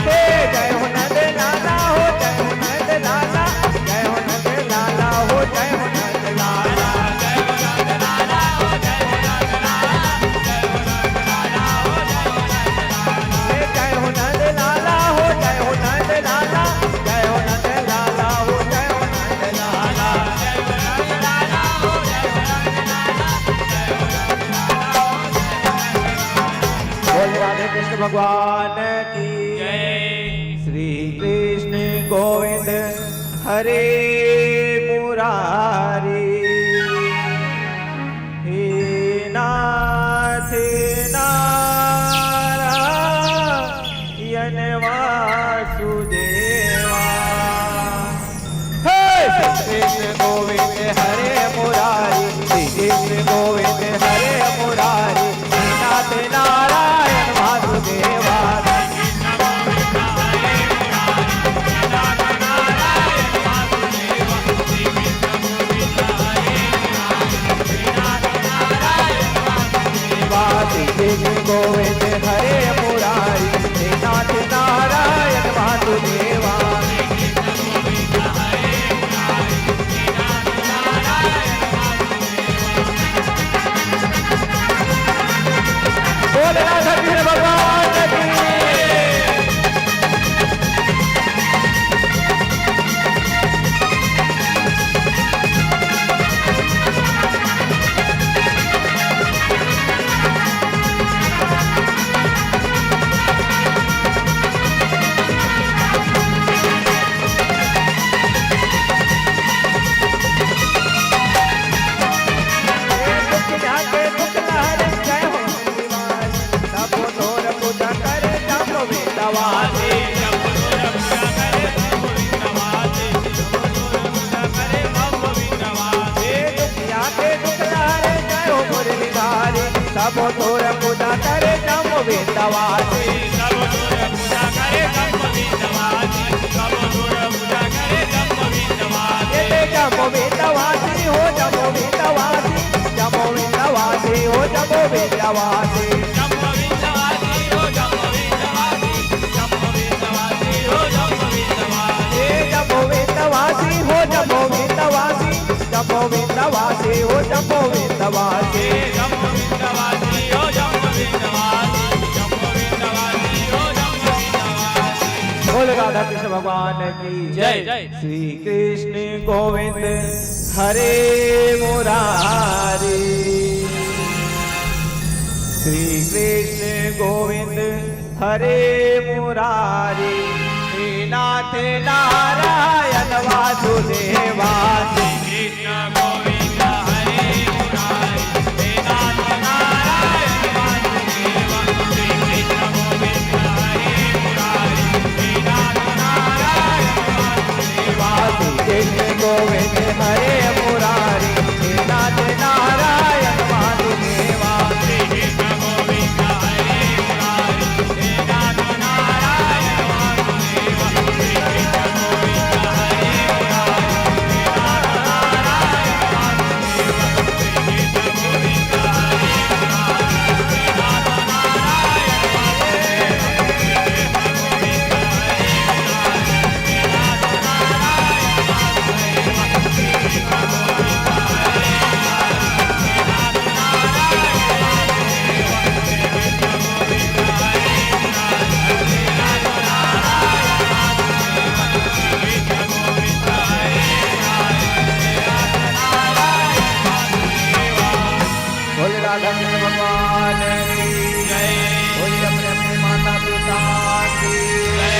हे जय हो नंद लाला हो, जय हो नंद लाला, जय हो नंद लाला हो, जय हो नंद लाला। हे जय हो नंद लाला हो, जय हो नंद लाला, जय हो नंद लाला हो, जय हो नंद लाला। बोल राधे कृष्ण भगवान की जय। श्री कृष्ण गोविंद हरे मुरारी। हे नाथ नारायण वासुदेवा। हे श्री कृष्ण गोविंद हरे मुरारी। श्री कृष्ण गोविंद हरे मुरारी। हे नाथ नारायण वासुदेवा। श्री कृष्ण गोविंद वासी। हे दुखिया के दुख हरे जय हो मुरलीधारी, सब तोर पूजा करे जम्मो विंध्यवासी। हे जम्मो विंध्यवासी हो जम्मो विंध्यवासी, जम्मो विंध्यवासी हो जम्मो विंध्यवासी। हे जम्मो विंध्यवासी हो जम्मो विंध्यवासी, जम्मो विंध्यवासी हो जम्मो विंध्यवासी। बोल राधा कृष्ण भगवान की जय। श्री कृष्ण गोविंद हरे मुरारी, श्री कृष्ण गोविंद हरे मुरारी, हे नाथ नारायण वासुदेवा। श्री कृष्ण गोविंद हरे मुरारी, हे नाथ नारायण वासुदेवा। श्री कृष्ण गोविंद हरे मुरारी, हे नाथ नारायण वासुदेवा। श्री कृष्ण गोविंद हरे मुरारी, हे नाथ नारायण वासुदेवा। श्री कृष्ण गोविंद हरे मुरारी, हे नाथ नारायण वासुदेवा। श्री कृष्ण गोविंद हरे मुरारी, हे नाथ नारायण वासुदेवा। श्री कृष्ण गोविंद हरे मुरारी, हे नाथ नारायण वासुदेवा। बोले राधा कृष्ण भगवान की जय। बोले अपने अपने माता पिता की जय।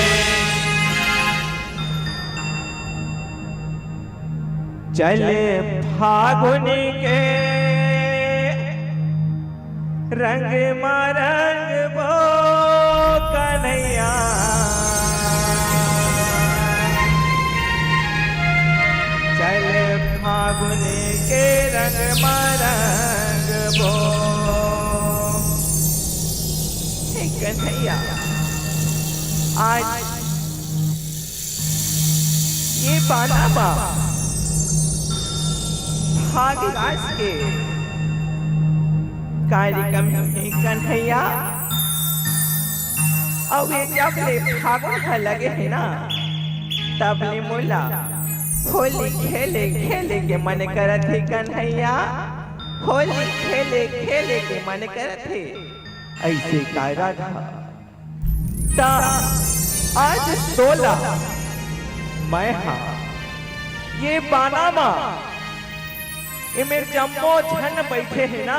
चल फागुन के रंग मा रंगबो कन्हैया। चल फागुन के रंग मा रंगबो। हे कन्हैया, आज ये बाना मा फाग रास के कार्यक्रम हे कन्हैया। अउ ये जब ले फागुन ह लगे हे ना, तब ले मोला होली खेले खेले के मन करत हे कन्हैया। होली खेले खेले के मन करत हे। अइसे काय राधा? त आज तोला मैं हा ये बाना मा एमेर जम्मो झन बइठे हे ना,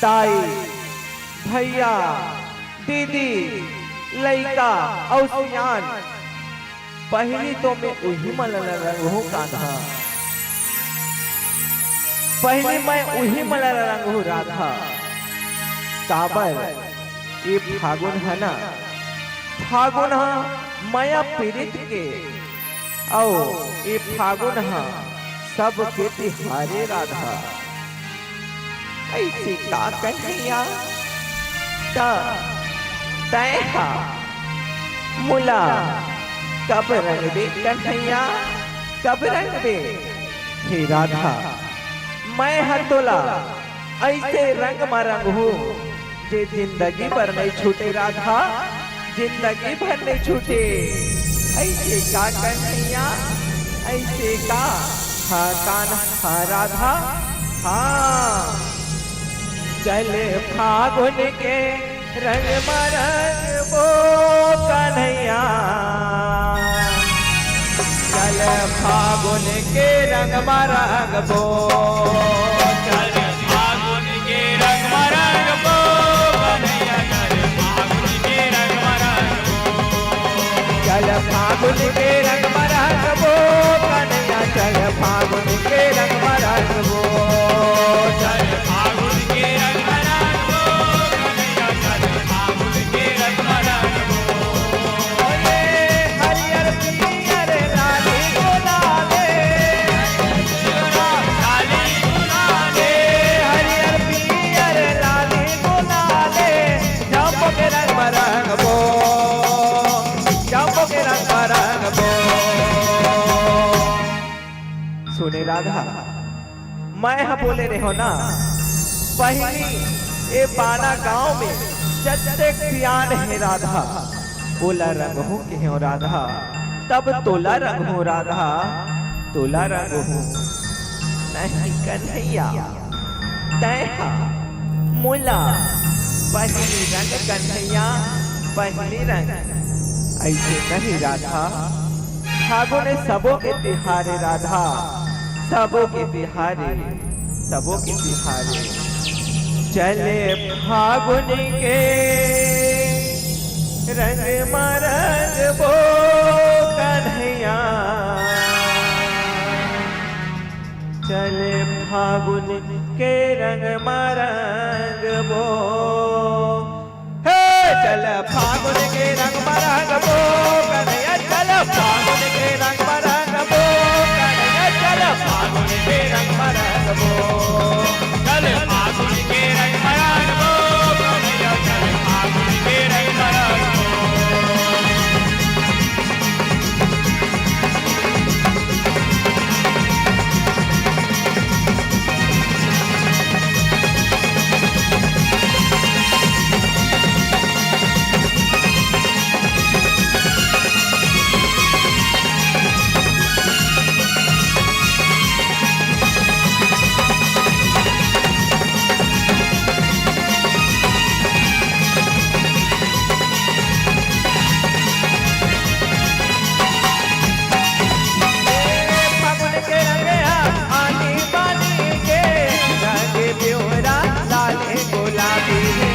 दाई, भैया, दीदी, लइका अउ सियान, पहिली तो मैं उही मन ला रंगहूँ कान्हा, पहिली मैं उही मन ला रंगहूँ राधा। काबर ये फागुन ह ना, फागुन ह मया पीरित के, अउ ये फागुन ह सबके तिहारे राधा। अइसे का कन्हैया, त तैं हा मोला कब रंगबे कन्हैया, कब रंगबे? हे राधा, मैं ह तोला अइसे रंग म रंगहूँ, जे जिंदगी भर नइ छूटे राधा, जिंदगी भर नइ छूटे। अइसे का कन्हैया, अइसे का, हाँ कान्हा राधा, हाँ। चल फागुन के रंग म रंगबो कन्हैया। चल फागुन के रंग म रंगबो। चल फागुन के रंग म रंगबो कन्हैया, चल फागुन के रंग म रंगबो। चल फागुन के रंग म रंगबो कन्हैया, चल फागुन के रंग म रंगबो। चल फागुन के रंग म रंगबो कन्हैया, चल फागुन के रंग म रंगबो। सुने राधा, मैं ह बोले रेहो ना, पहिली ए बाना गांव में जतेक सियान हे राधा, ओला रंगहूं केहेंव राधा, तब तोला रंगहूं राधा, तोला रंगहूं। नहीं कन्हैया, तैं हा मोला पहिली रंग कन्हैया, पहिली रंग। अइसे नहीं राधा, फागुन सबो के तिहार ए राधा, सबो के तिहार ए, सबो के तिहार ए। चले फागुन के रंग मा रंगबो कन्हैया, चले फागुन के रंग मा रंगबो। हे, चल फागुन के रंग मा रंगबो, कन्हैया, चल फागुन के रंग मा रंगबो, कन्हैया, चल फागुन के रंग मा रंगबो। चल फागुन के रंग मा रंगबो, कन्हैया, चल फागुन के रंग मा रंगबो। फागुन के रंग हा आनी बानी के, रंग पिवरा लाल गुलाबी हे।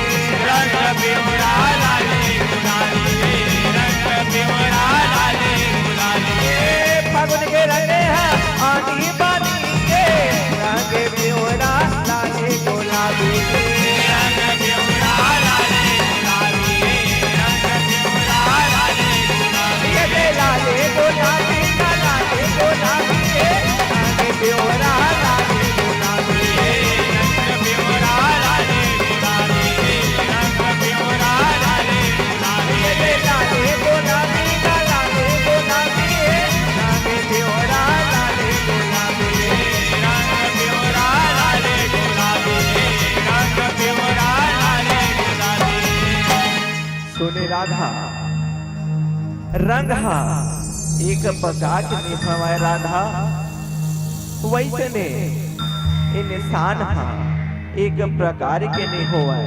रंग पिवरा लाल गुलाबी हे, रंग पिवरा लाल गुलाबी हे। फागुन के रंग हा आनी बानी के, रंग पिवरा लाल गुलाबी हे। रंग पिवरा लाल गुलाबी हे, रंग पिवरा लाल गुलाबी हे। लाल गुलाबी ना लाल गुलाबी हे, रंग पिवरा लाल गुलाबी हे। रंग पिवरा लाल गुलाबी हे, रंग पिवरा लाल गुलाबी हे। लाल गुलाबी ना लाल गुलाबी हे, रंग पिवरा लाल गुलाबी हे। रंग पिवरा लाल गुलाबी हे, रंग पिवरा लाल गुलाबी हे। सुने राधा, रंग हा एक प्रकार के नइ हवय राधा, वइसने इंसान हा एक प्रकार के नइ होवय।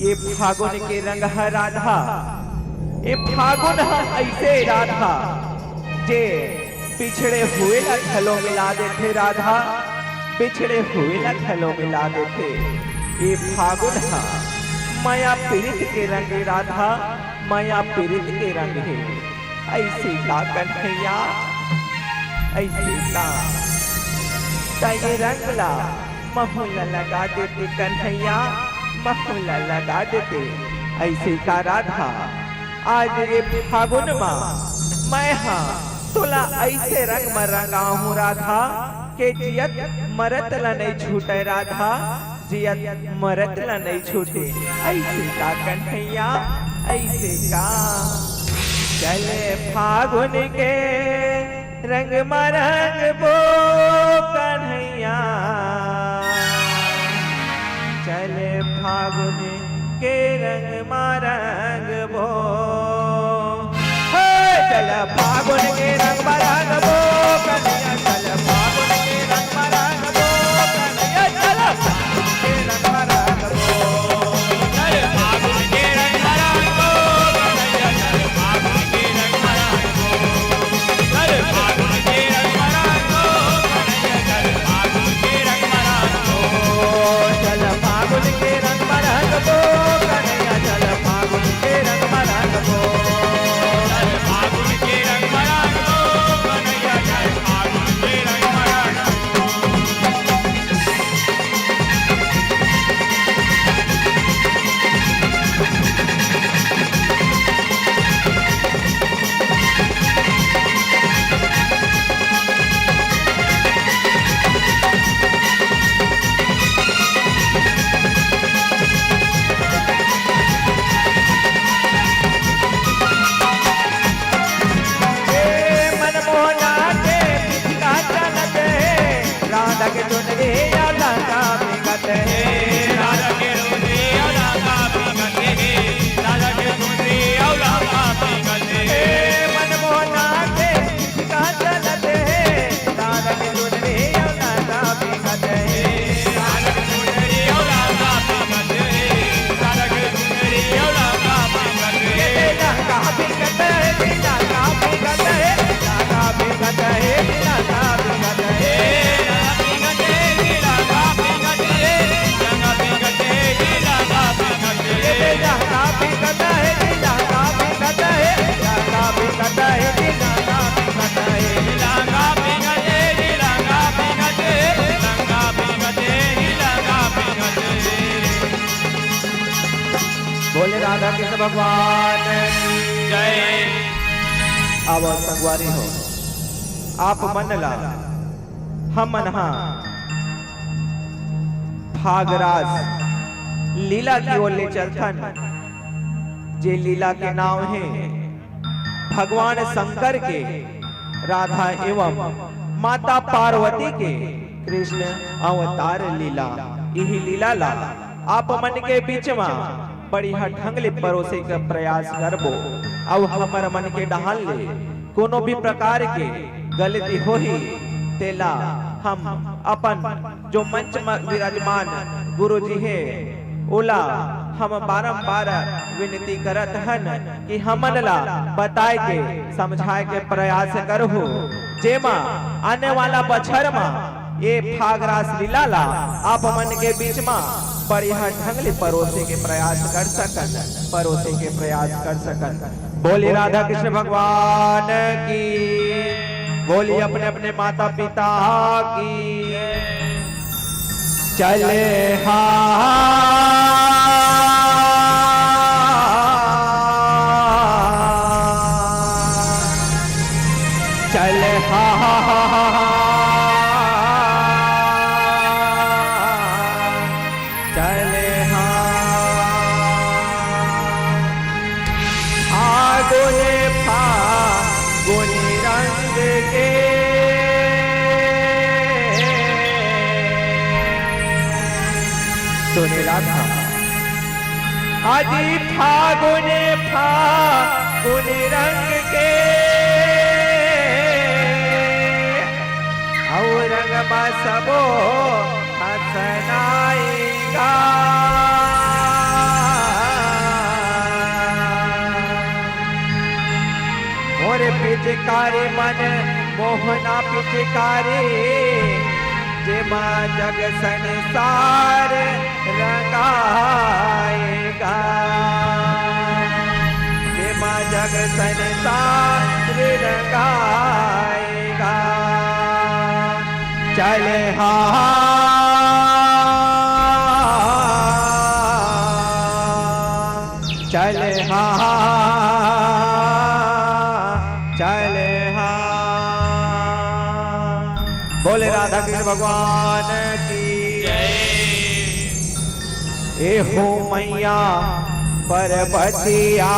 ये फागुन के रंग हा राधा, ये फागुन हा अइसे राधा, जे पिछड़े हुए ला घलो मिला देथे राधा, पिछड़े हुए ला घलो मिला देथे। ये फागुन हा मया पीरित के रंग ए राधा, मया पीरित के रंग हे। अइसे का कन्हैया, अइसे का? त ये रंग ला महू ला लगा देते कन्हैया, महू ला लगा देते। अइसे का राधा, आज ये फागुन मा मैं हा तोला अइसे रंग म रंगाहूं राधा, के जियत मरत ला नइ छूटय राधा, जियत मरत ला नइ छूटे। अइसे का कन्हैया, अइसे का? चले फागुन के रंग म रंगबो कन्हैया, चले फागुन के रंग म रंगबो। हे, चल फागुन के रंग म रंगबो कन्हैया, चल फागुन के रंग म रंगबो कन्हैया, चल फागुन के रंग म रंगबो। चल फागुन के रंग म रंगबो कन्हैया, चल फागुन के रंग म रंगबो। चल फागुन के रंग म रंगबो कन्हैया, चल फागुन के रंग म रंगबो। चल फागुन के रंग म रंगबो कन्हैया, चल फागुन बोले राधा कृष्ण भगवान की जय। अब संगवारी हो, आप मन ला हमन हा फागरास लीला की ओर ले चलथन, जे लीला के नाम हे भगवान शंकर के राधा एवं माता पार्वती के कृष्ण अवतार लीला। इही लीला ला आप मन के बीच मा बढ़िया ढंग ले परोसे के प्रयास करबो। अउ हमर मन के डहान ले कोनो भी प्रकार के गलती होही, तेला हम अपन जो मंच म विराजमान गुरु जी हे, ओला हम बारंबार विनती करत हन कि हमन ला बताए के, समझाए के प्रयास करहु, जेमा आने वाला बछर मा ये फागरास लीला ला आप मन के बीच मा बढ़िया ढंग ले परोसे के प्रयास कर सकन, परोसे के प्रयास कर सकन। बोले राधा कृष्ण भगवान की, बोली अपने अपने माता पिता की। चले हा, चले हा, चले हा। फागुन, फागुन रंग के। सुनीला था। अजी फागुन, फागुन रंग के। अउ रंग मा सबो हंसनाई गा। मोर पिचकारी मन मोहना पिचकारी, जेमा जग संसार रंगाए गा, जेमा जग संसार रंगाए गा। चले हा, चले हा, चले हा। बोले राधा कृष्ण भगवान की जय। ए हो मैया पार्वतिया,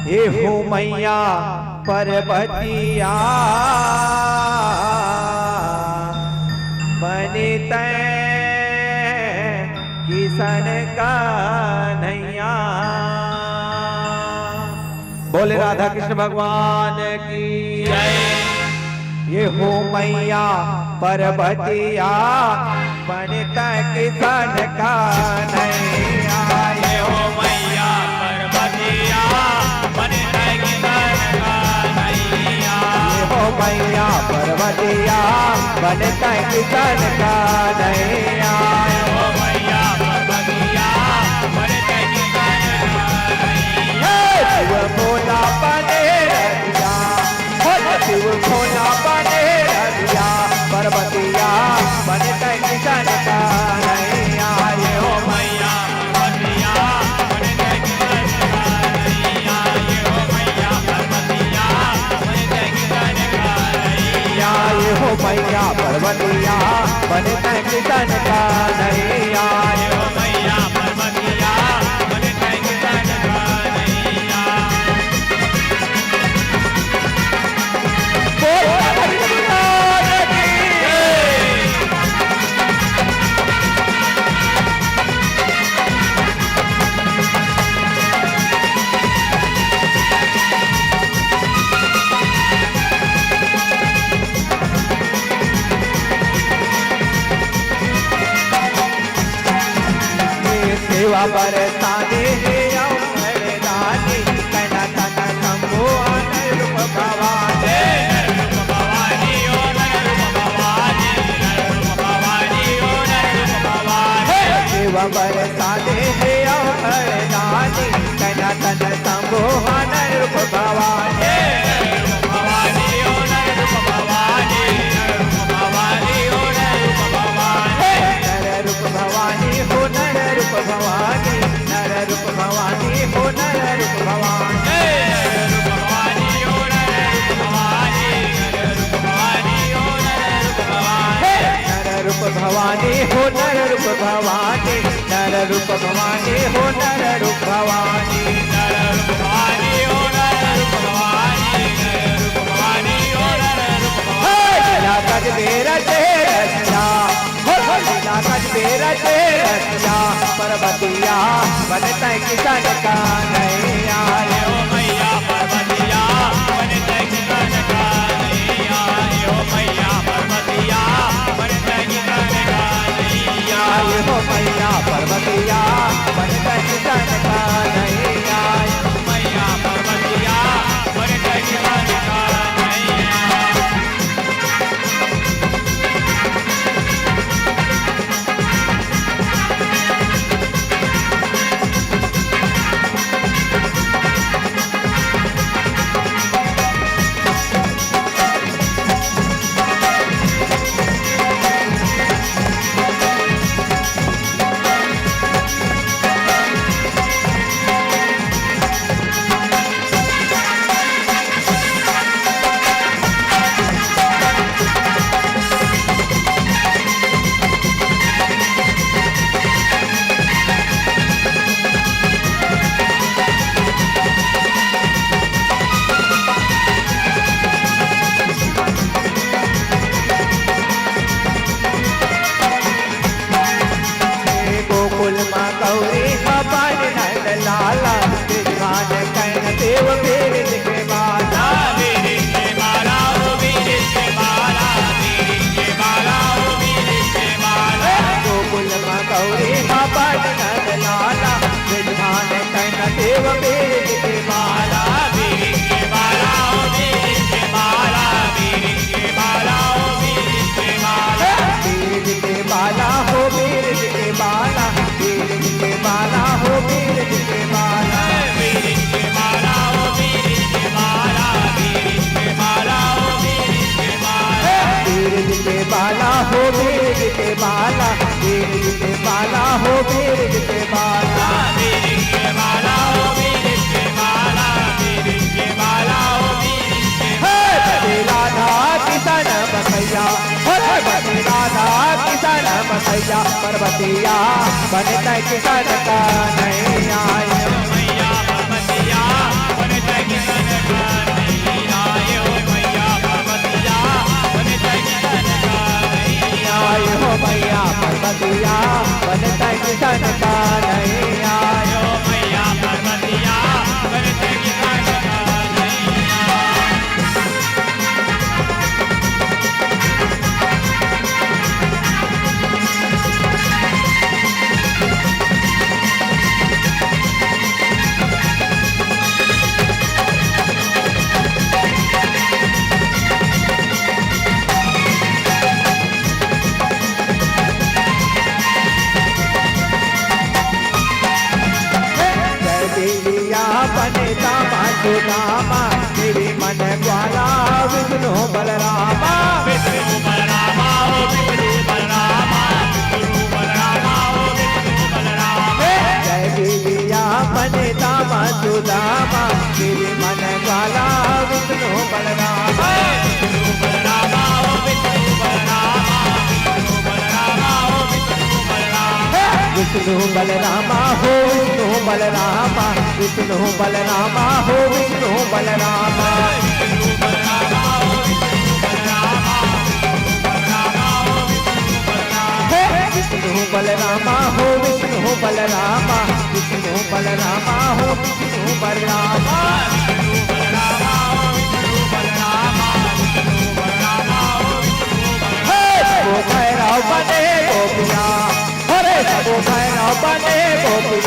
ए हो मैया पार्वतिया, बने तैं किसन कन्हैया। बोले राधा कृष्ण भगवान की जय। ए हो मैया पार्वतिया, बने तैं किसन कन्हैया। ए हो मैया पार्वतिया, बने तैं किसन कन्हैया। ए हो मैया पार्वतिया, बने तैं किसन कन्हैया। ए हो मैया पार्वतिया, बने तैं किसन कन्हैया। हे शिव भोला बने रहिया, भोला शिव भोला बने रहिया, पार्वतिया बने तैं किसन कन्हैया। ए हो मैया पार्वतिया, बने तैं किसन कन्हैया। ए हो मैया पार्वतिया, बने तैं किसन कन्हैया। ए हो मैया पार्वतिया, बने तैं किसन कन्हैया। ए हो मैया पार्वतिया, बने तैं किसन कन्हैया। शिवा बरसाने हे अवघड़दानी, कना तन शंभु आनर रूप भवानी। हे नर रूप भवानी, ओ नर रूप भवानी, नर रूप भवानी, ओ नर रूप भवानी। हे शिवा बरसाने हे अवघड़दानी, कना तन शंभु आनर रूप भवानी। हे नर रूप भवानी, ओ नर रूप भवानी, नर रूप भवानी, ओ नर रूप भवानी। हे नर रूप भवानी, हो नर रूप भवानी, नर रूप भवानी, हो नर रूप भवानी। हे नर रूप भवानी, हो नर रूप भवानी, नर रूप भवानी, हो नर रूप भवानी। हे नर रूप भवानी, हो नर रूप भवानी, नर रूप भवानी, हो नर रूप भवानी। नर रूप भवानी, हो नर रूप भवानी, नर रूप भवानी, हो नर रूप भवानी। हे लीला गजबे रचे रचना, हो लीला गजबे रचे रचना, पर्वतिया बन तैं किसन कन्हैया। हे ओ मैया पर्वतिया बन तैं किसन कन्हैया। हे ओ मैया पर्वतिया बन तैं किसन कन्हैया। हे ओ मैया पर्वतिया बन तैं किसन कन्हैया। हे ओ मैया पर्वतिया बन तैं किसन कन्हैया। गोकुल मा गौरी अपन नंद लाला, बिधान कन देव बिरज के बाला। बिरज के बाला, ओ बिरज के बाला, बिरज के बाला, ओ बिरज के बाला। गोकुल मा गौरी अपन नंद लाला, बिधान कन देव बिरज के बाला। बिरज के बाला, ओ बिरज के बाला, बिरज के बाला, ओ बिरज के बाला। बिरज के बाला, हो बिरज के बाला, बिरज के बाला, हो बिरज के बाला। बिरज के बाला, हो बिरज के बाला, बिरज के बाला, हो बिरज के बाला। बिरज के बाला, हो बिरज के बाला, बिरज के बाला, हो बिरज के बाला। बिरज के बाला, हो बिरज के बाला, बिरज के बाला, हो बिरज के बाला। हे बने राधा किसन बसैया, हे बने राधा किसन बसैया, पर्वतिया बन तैं किसन कन्हैया। हे ओ मैया पर्वतिया बन तैं किसन कन्हैया। हे ओ मैया पर्वतिया बन तैं किसन कन्हैया। हे ओ मैया पर्वतिया बन तैं किसन कन्हैया। हे ओ मैया पर्वतिया बन तैं किसन कन्हैया। जय देविया बने दामा सुदामा, मेरे मन ग्वाला विष्णु बलरामा। विष्णु बलरामा, ओ विष्णु बलरामा, विष्णु बलरामा, ओ विष्णु बलरामा। जय देविया बने दामा सुदामा, मेरे मन ग्वाला विष्णु बलरामा। विष्णु बलरामा, ओ विष्णु बलरामा, विष्णु बलरामा, ओ विष्णु बलरामा। विष्णु बलरामा हो विष्णु बलरामा, विष्णु बलरामा हो विष्णु बलरामा। हे विष्णु बलरामा हो विष्णु बलरामा, विष्णु बलरामा हो विष्णु बलरामा। हे सबो भैरव बने गोपिया, अरे सबो भैरव बने गोपी,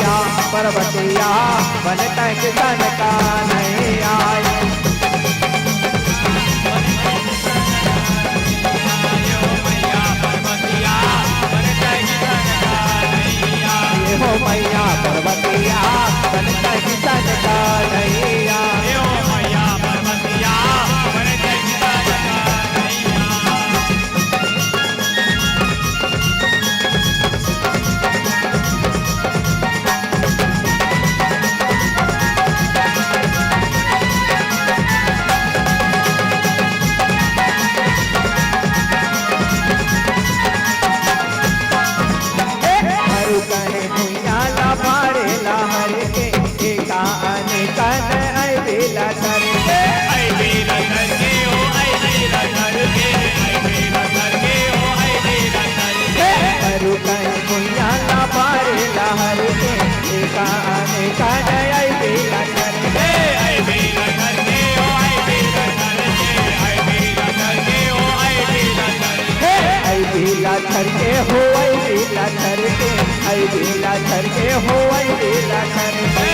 पर्वतिया बन तैं किसन का नैया। ये हो मैया पर्वतिया बन तैं किसन का नैया। हरू कहे भुइयां ला भारे ला हर के, एका अनेकन अइबे ला धर के। अइबे ला धर के, ओ अइबे ला धर के, अइबे ला धर के, ओ अइबे ला धर के। हरू कहे भुइयां ला भारे ला हर के, एका अनेकन अइबे ला धर के। अइबे ला धर के, ओ अइबे ला धर के, अइबे ला धर के, ओ अइबे ला धर के। हे, अइबे ला धर के हो, अइबे ला धर के, अइबे ला धर के हो, अइबे ला धर के।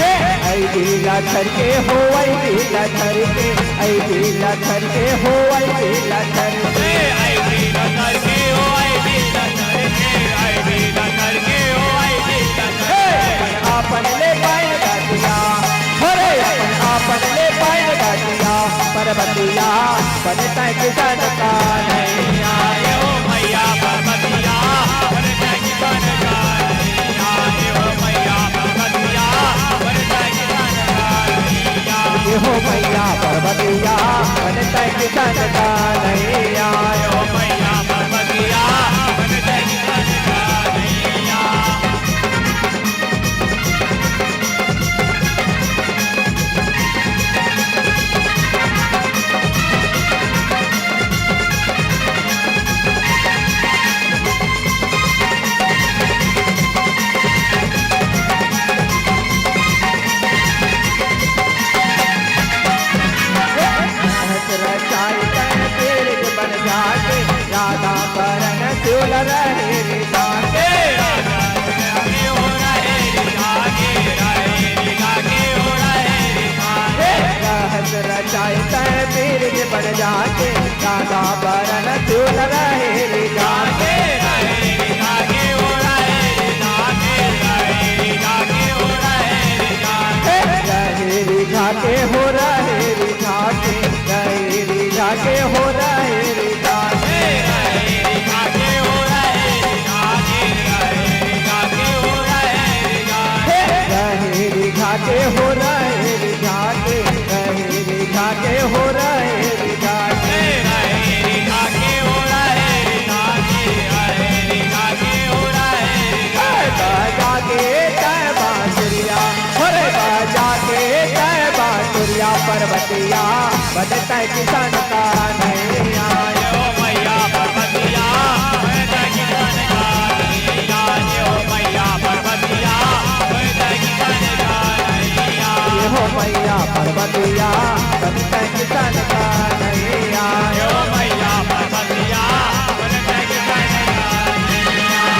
हे, अइबे ला धर के हो, अइबे ला धर के, अइबे ला धर के हो, अइबे ला धर के। हे, अपन आपन ले पाइन बतिया, अरे अपन आपन ले पाइन बतिया, पर्वतिया बन तैं किसन का नैया। ये हो मैया पर्वतिया बन तैं किसन का नैया। रहस रचाई तैं पीर के बन जाके, राधा बरन सिउल रहे रिझा के। रहस रचाई तैं पीर के बन जाके, राधा बरन सिउल रहे रिझा के। रहे रिझा के हो, रहे रिझा के, रहे रिझा के हो, रहे रिझा के। रहे रिझा के हो, रहे रिझा के, रहे रिझा के हो, रहे रिझा के। रहे रिझा के हो, रहे रिझा के, रहे रिझा के हो, रहे रिझा के। बजा के तैं बांसुरिया, अरे बजा के तैं बांसुरिया, पर्वतिया बन तैं किसन का नैया। ये हो मैया पर्वतिया बन तैं किसन का नैया। ये हो मैया पर्वतिया बन तैं किसन का नैया। ये हो मैया पर्वतिया बन तैं किसन का नैया। ये हो मैया पर्वतिया बन तैं किसन का नैया।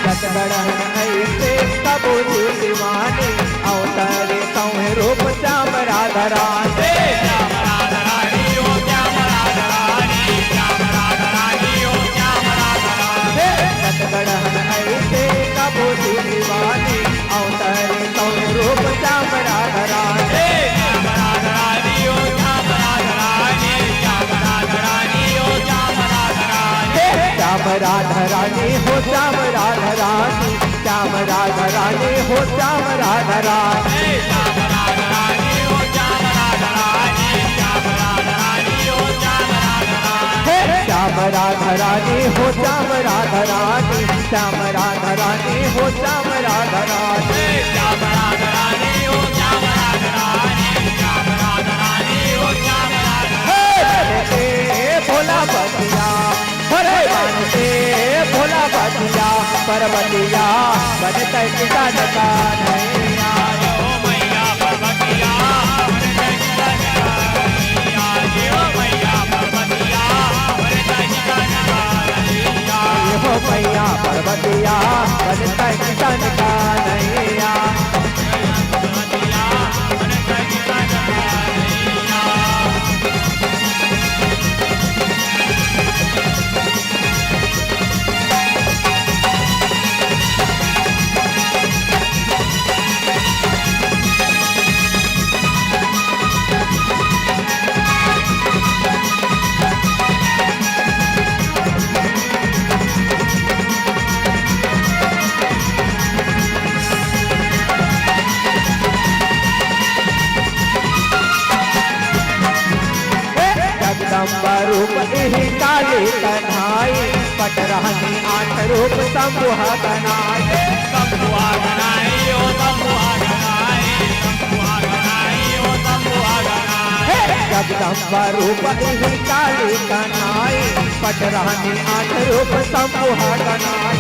सतगढ़ अइसे कबो जीव दीवानी, अवतरे तौं रूप श्याम राधा रानी। श्याम राधा रानी, ओ श्याम राधा रानी, श्याम राधा रानी, ओ श्याम राधा रानी। सतगढ़ अइसे कबो जीव दीवानी, अवतरे तौं रूप श्याम राधा रानी। श्याम राधा रानी, ओ श्याम राधा रानी, श्याम राधा रानी, ओ श्याम राधा रानी। श्याम राधा रानी हो, श्याम राधा रानी, श्याम राधा रानी हो, श्याम राधा रानी। श्याम राधा रानी हो, श्याम राधा रानी, श्याम राधा रानी हो, श्याम राधा रानी। हे श्याम राधा रानी हो, श्याम राधा रानी, श्याम राधा रानी हो, श्याम राधा रानी। श्याम राधा रानी हो, श्याम राधा रानी, श्याम राधा रानी हो, श्याम राधा रानी। हे, हे, भोला बतिया, अरे मानते भोला बतिया, पर्वतिया बनते किसान का नैया। हो मैया पर्वतिया, बनते किसान का नैया। हो मैया पर्वतिया, बनते किसान का नैया। हो मैया पर्वतिया, बनते किसान का नैया। जगदम्बा रूप इही काली कन्हाई, पटरहनी आठ रूप शंभु हगनाई। शंभु हगनाई, ओ शंभु हगनाई, शंभु हगनाई, ओ शंभु हगनाई। जगदम्बा रूप इही काली कन्हाई, पटरहनी आठ रूप शंभु हगनाई।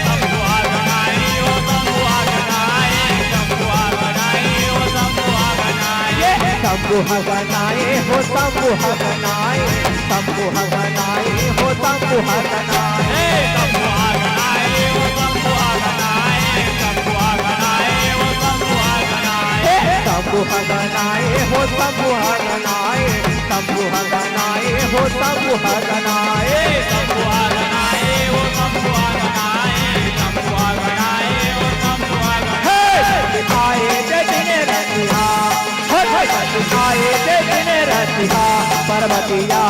शंभु हगनाई, ओ शंभु हगनाई, शंभु हगनाई, ओ शंभु हगनाई। शंभु हगनाए हो, शंभु हगनाए, शंभु हगनाए हो, शंभु हगनाए। हे शंभु हगनाए हो, शंभु हगनाए, शंभु हगनाए हो, शंभु हगनाए। हे शंभु हगनाए हो, शंभु हगनाए, शंभु हगनाए हो, शंभु हगनाए। शंभु हगनाए हो, शंभु हगनाए, शंभु हगनाए हो, शंभु हगनाए। हे आए जे दिन रतिहा, हे आए जे दिन रतिहा, पर्वतिया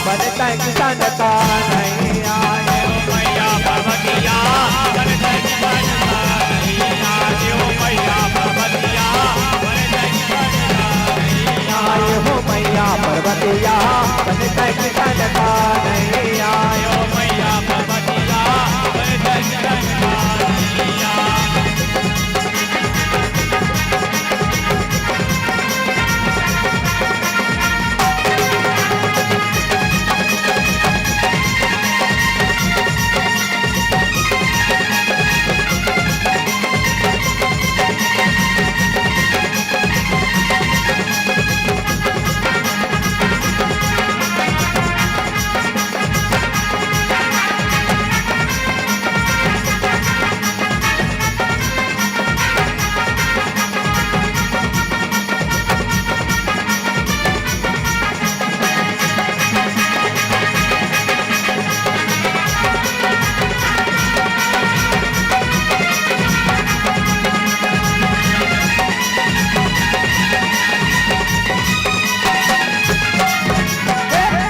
बनते किसान का नैया। हो मैया पर्वतिया, बनते किसान का नैया। हो मैया पर्वतिया, बनते किसान का नैया। हो मैया पर्वतिया, बनते किसान का नैया। हो मैया पर्वतिया, बनते किसान का नैया।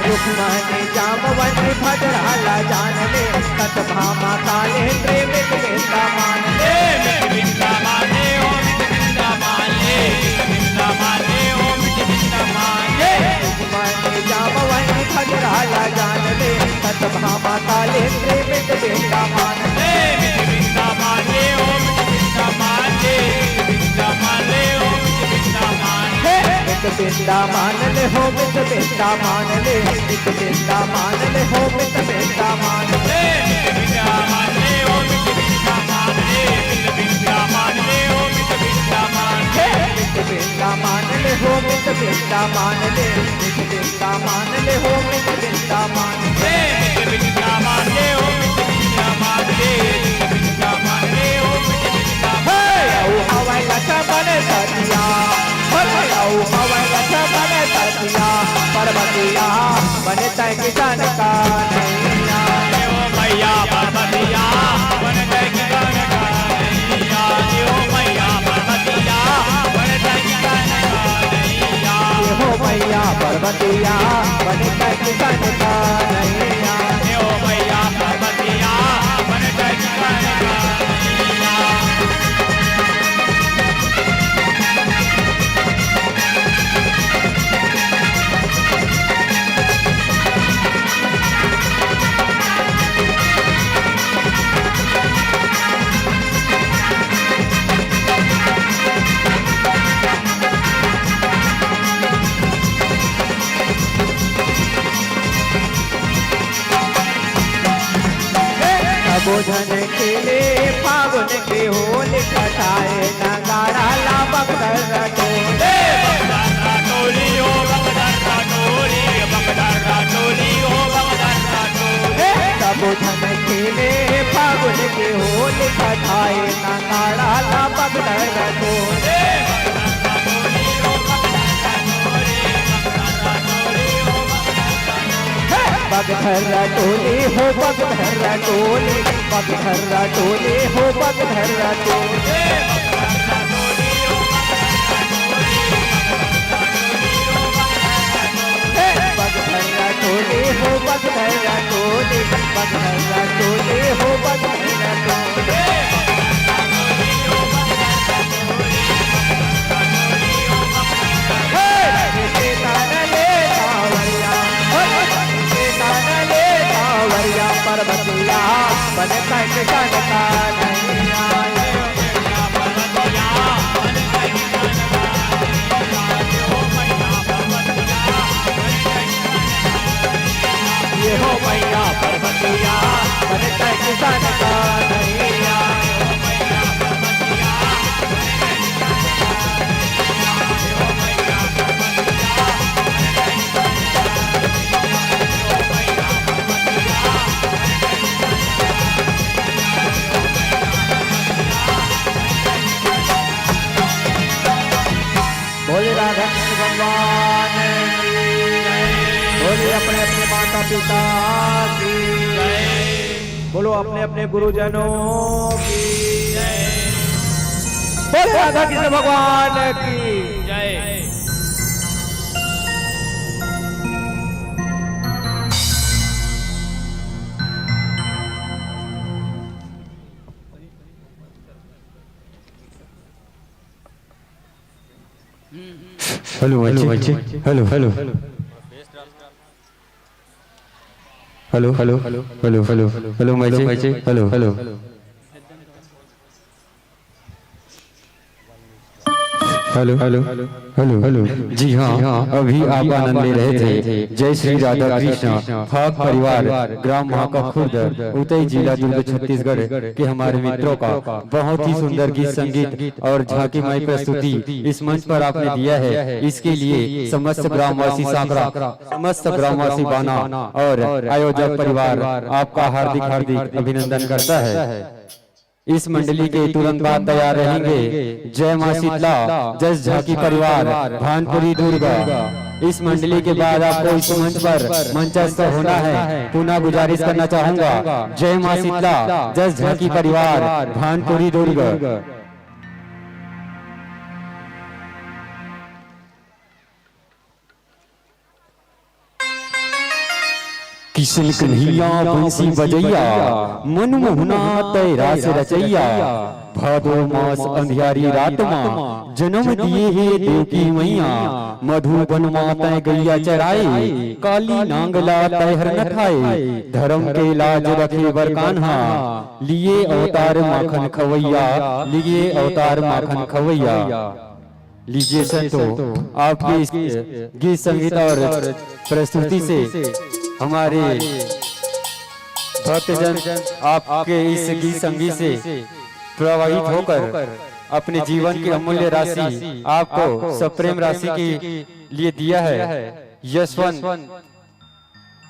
रुक्मणी जामवंती भद्रा ला जान ले, सतभामा कालेंद्री मित बिंदा मान ले। मित बिंदा मान ले, ओ मित बिंदा मान ले, मित बिंदा मान ले, ओ मित बिंदा मान ले। रुक्मणी जामवंती भद्रा ला जान ले, सतभामा कालेंद्री मित बिंदा मान ले। मित बिंदा मान ले, ओ मित बिंदा मान ले, मित बिंदा मान ले, ओ मित बिंदा मान ले। मित बिंदा मान ले हो, मित बिंदा मान ले, मित बिंदा मान ले हो, मित बिंदा मान ले। मित बिंदा मान ले, ओ मित बिंदा मान ले, मित बिंदा मान ले, ओ मित बिंदा मान ले। मित बिंदा मान ले हो, मित बिंदा मान ले, मित बिंदा मान ले हो, मित बिंदा मान ले। मित बिंदा मान ले हो, मित बिंदा मान ले, मित बिंदा मान ले हो, मित बिंदा मान ले। हे, अउ हवय लक्ष्मण सतिया, हे, अउ हवय लक्ष्मण सतिया, पर्वतिया बनते किसान का नैया। हे ओ मैया पर्वतिया, बनते किसान का नैया। हे ओ मैया पर्वतिया, बनते किसान का नैया। हे ओ मैया पर्वतिया, बनते किसान का नैया। हे ओ मैया पर्वतिया, बनते किसान का नैया। धन खेले फागुन के होली, कटाए नगाड़ा ला बगदर टोली। बगदर टोली हो, बगदर टोली, बगदर टोली हो, बगदर टोली। सब धन खेले फागुन के होली, कटाए नगाड़ा ला बगदर टोली। बगधर टोली हो, बगधर टोली, बगधर टोली हो, बगधर टोली। बगधर टोली हो, बगधर टोली, बगधर टोली हो, बगधर टोली। हे! के तन ले कांवरिया, हे! के तन ले कांवरिया, पर्वतिया बन तन तन का नैया। ये हो मैया पर्वतिया, बन तन तन का नैया। बोले राधा कृष्ण भगवान की। बोले अपने अपने माता पिता की। बोलो अपने अपने गुरुजनों की। बोले राधा कृष्ण भगवान की। Hello, hello, hello, hello. Hello, hello, hello, hello, hello, mic check, hello, hello. Hello, hello, hello, hello. जी हाँ, अभी आप आनंद ले रहे थे जय श्री राधा कृष्ण, फाग परिवार, ग्राम महाका खुर्द, उतई, जिला दुर्ग, छत्तीसगढ़ के हमारे मित्रों का बहुत ही सुंदर गीत संगीत और झांकी माई प्रस्तुति इस मंच पर आपने दिया है। इसके लिए समस्त ग्रामवासी सांकरा, समस्त ग्रामवासी बाना और आयोजक परिवार आपका हार्दिक हार्दिक अभिनंदन करता है। इस मंडली के तुरंत बाद तैयार रहेंगे जय माँ शीतला, जस झांकी परिवार, भानपुरी दुर्ग। इस मंडली के बाद आपको इस मंच पर मंचस्थ होना है। पुनः गुजारिश करना चाहूंगा, जय माँ शीतला, जस झांकी परिवार, भानपुरी दुर्ग। किशन कन्हैया बंसी बजैया, मनमोहना तै रास रचैया। भादो मास अंधियारी रात मा, जन्म दिए हे देवकी मैया। मधुबन मा तै गैया चराए, काली नांगला तै हर नथाए। धर्म के लाज रखे बर कान्हा, लिए अवतार माखन खवैया, लिए अवतार माखन खवैया। लीजिए संतो, आपके इस गीत संगीत और प्रस्तुति से हमारे भक्तजन आपके इस गीत संगीत से प्रभावित होकर अपने जीवन की अमूल्य राशि आपको सप्रेम राशि के लिए दिया है। यशवंत,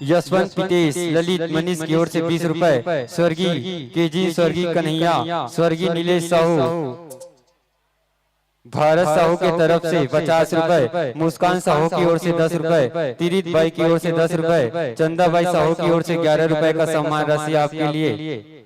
यशवंत पितेश ललित मनीष की ओर से बीस रुपए, स्वर्गीय के जी, स्वर्गीय कन्हैया, स्वर्गीय नीलेश साहू, भारत साहू के तरफ से पचास रुपए, मुस्कान साहू की ओर से दस रुपए, तीरित बाई की ओर से दस रुपए, चंदा बाई साहू की ओर से ग्यारह रुपए का सम्मान राशि आपके लिए।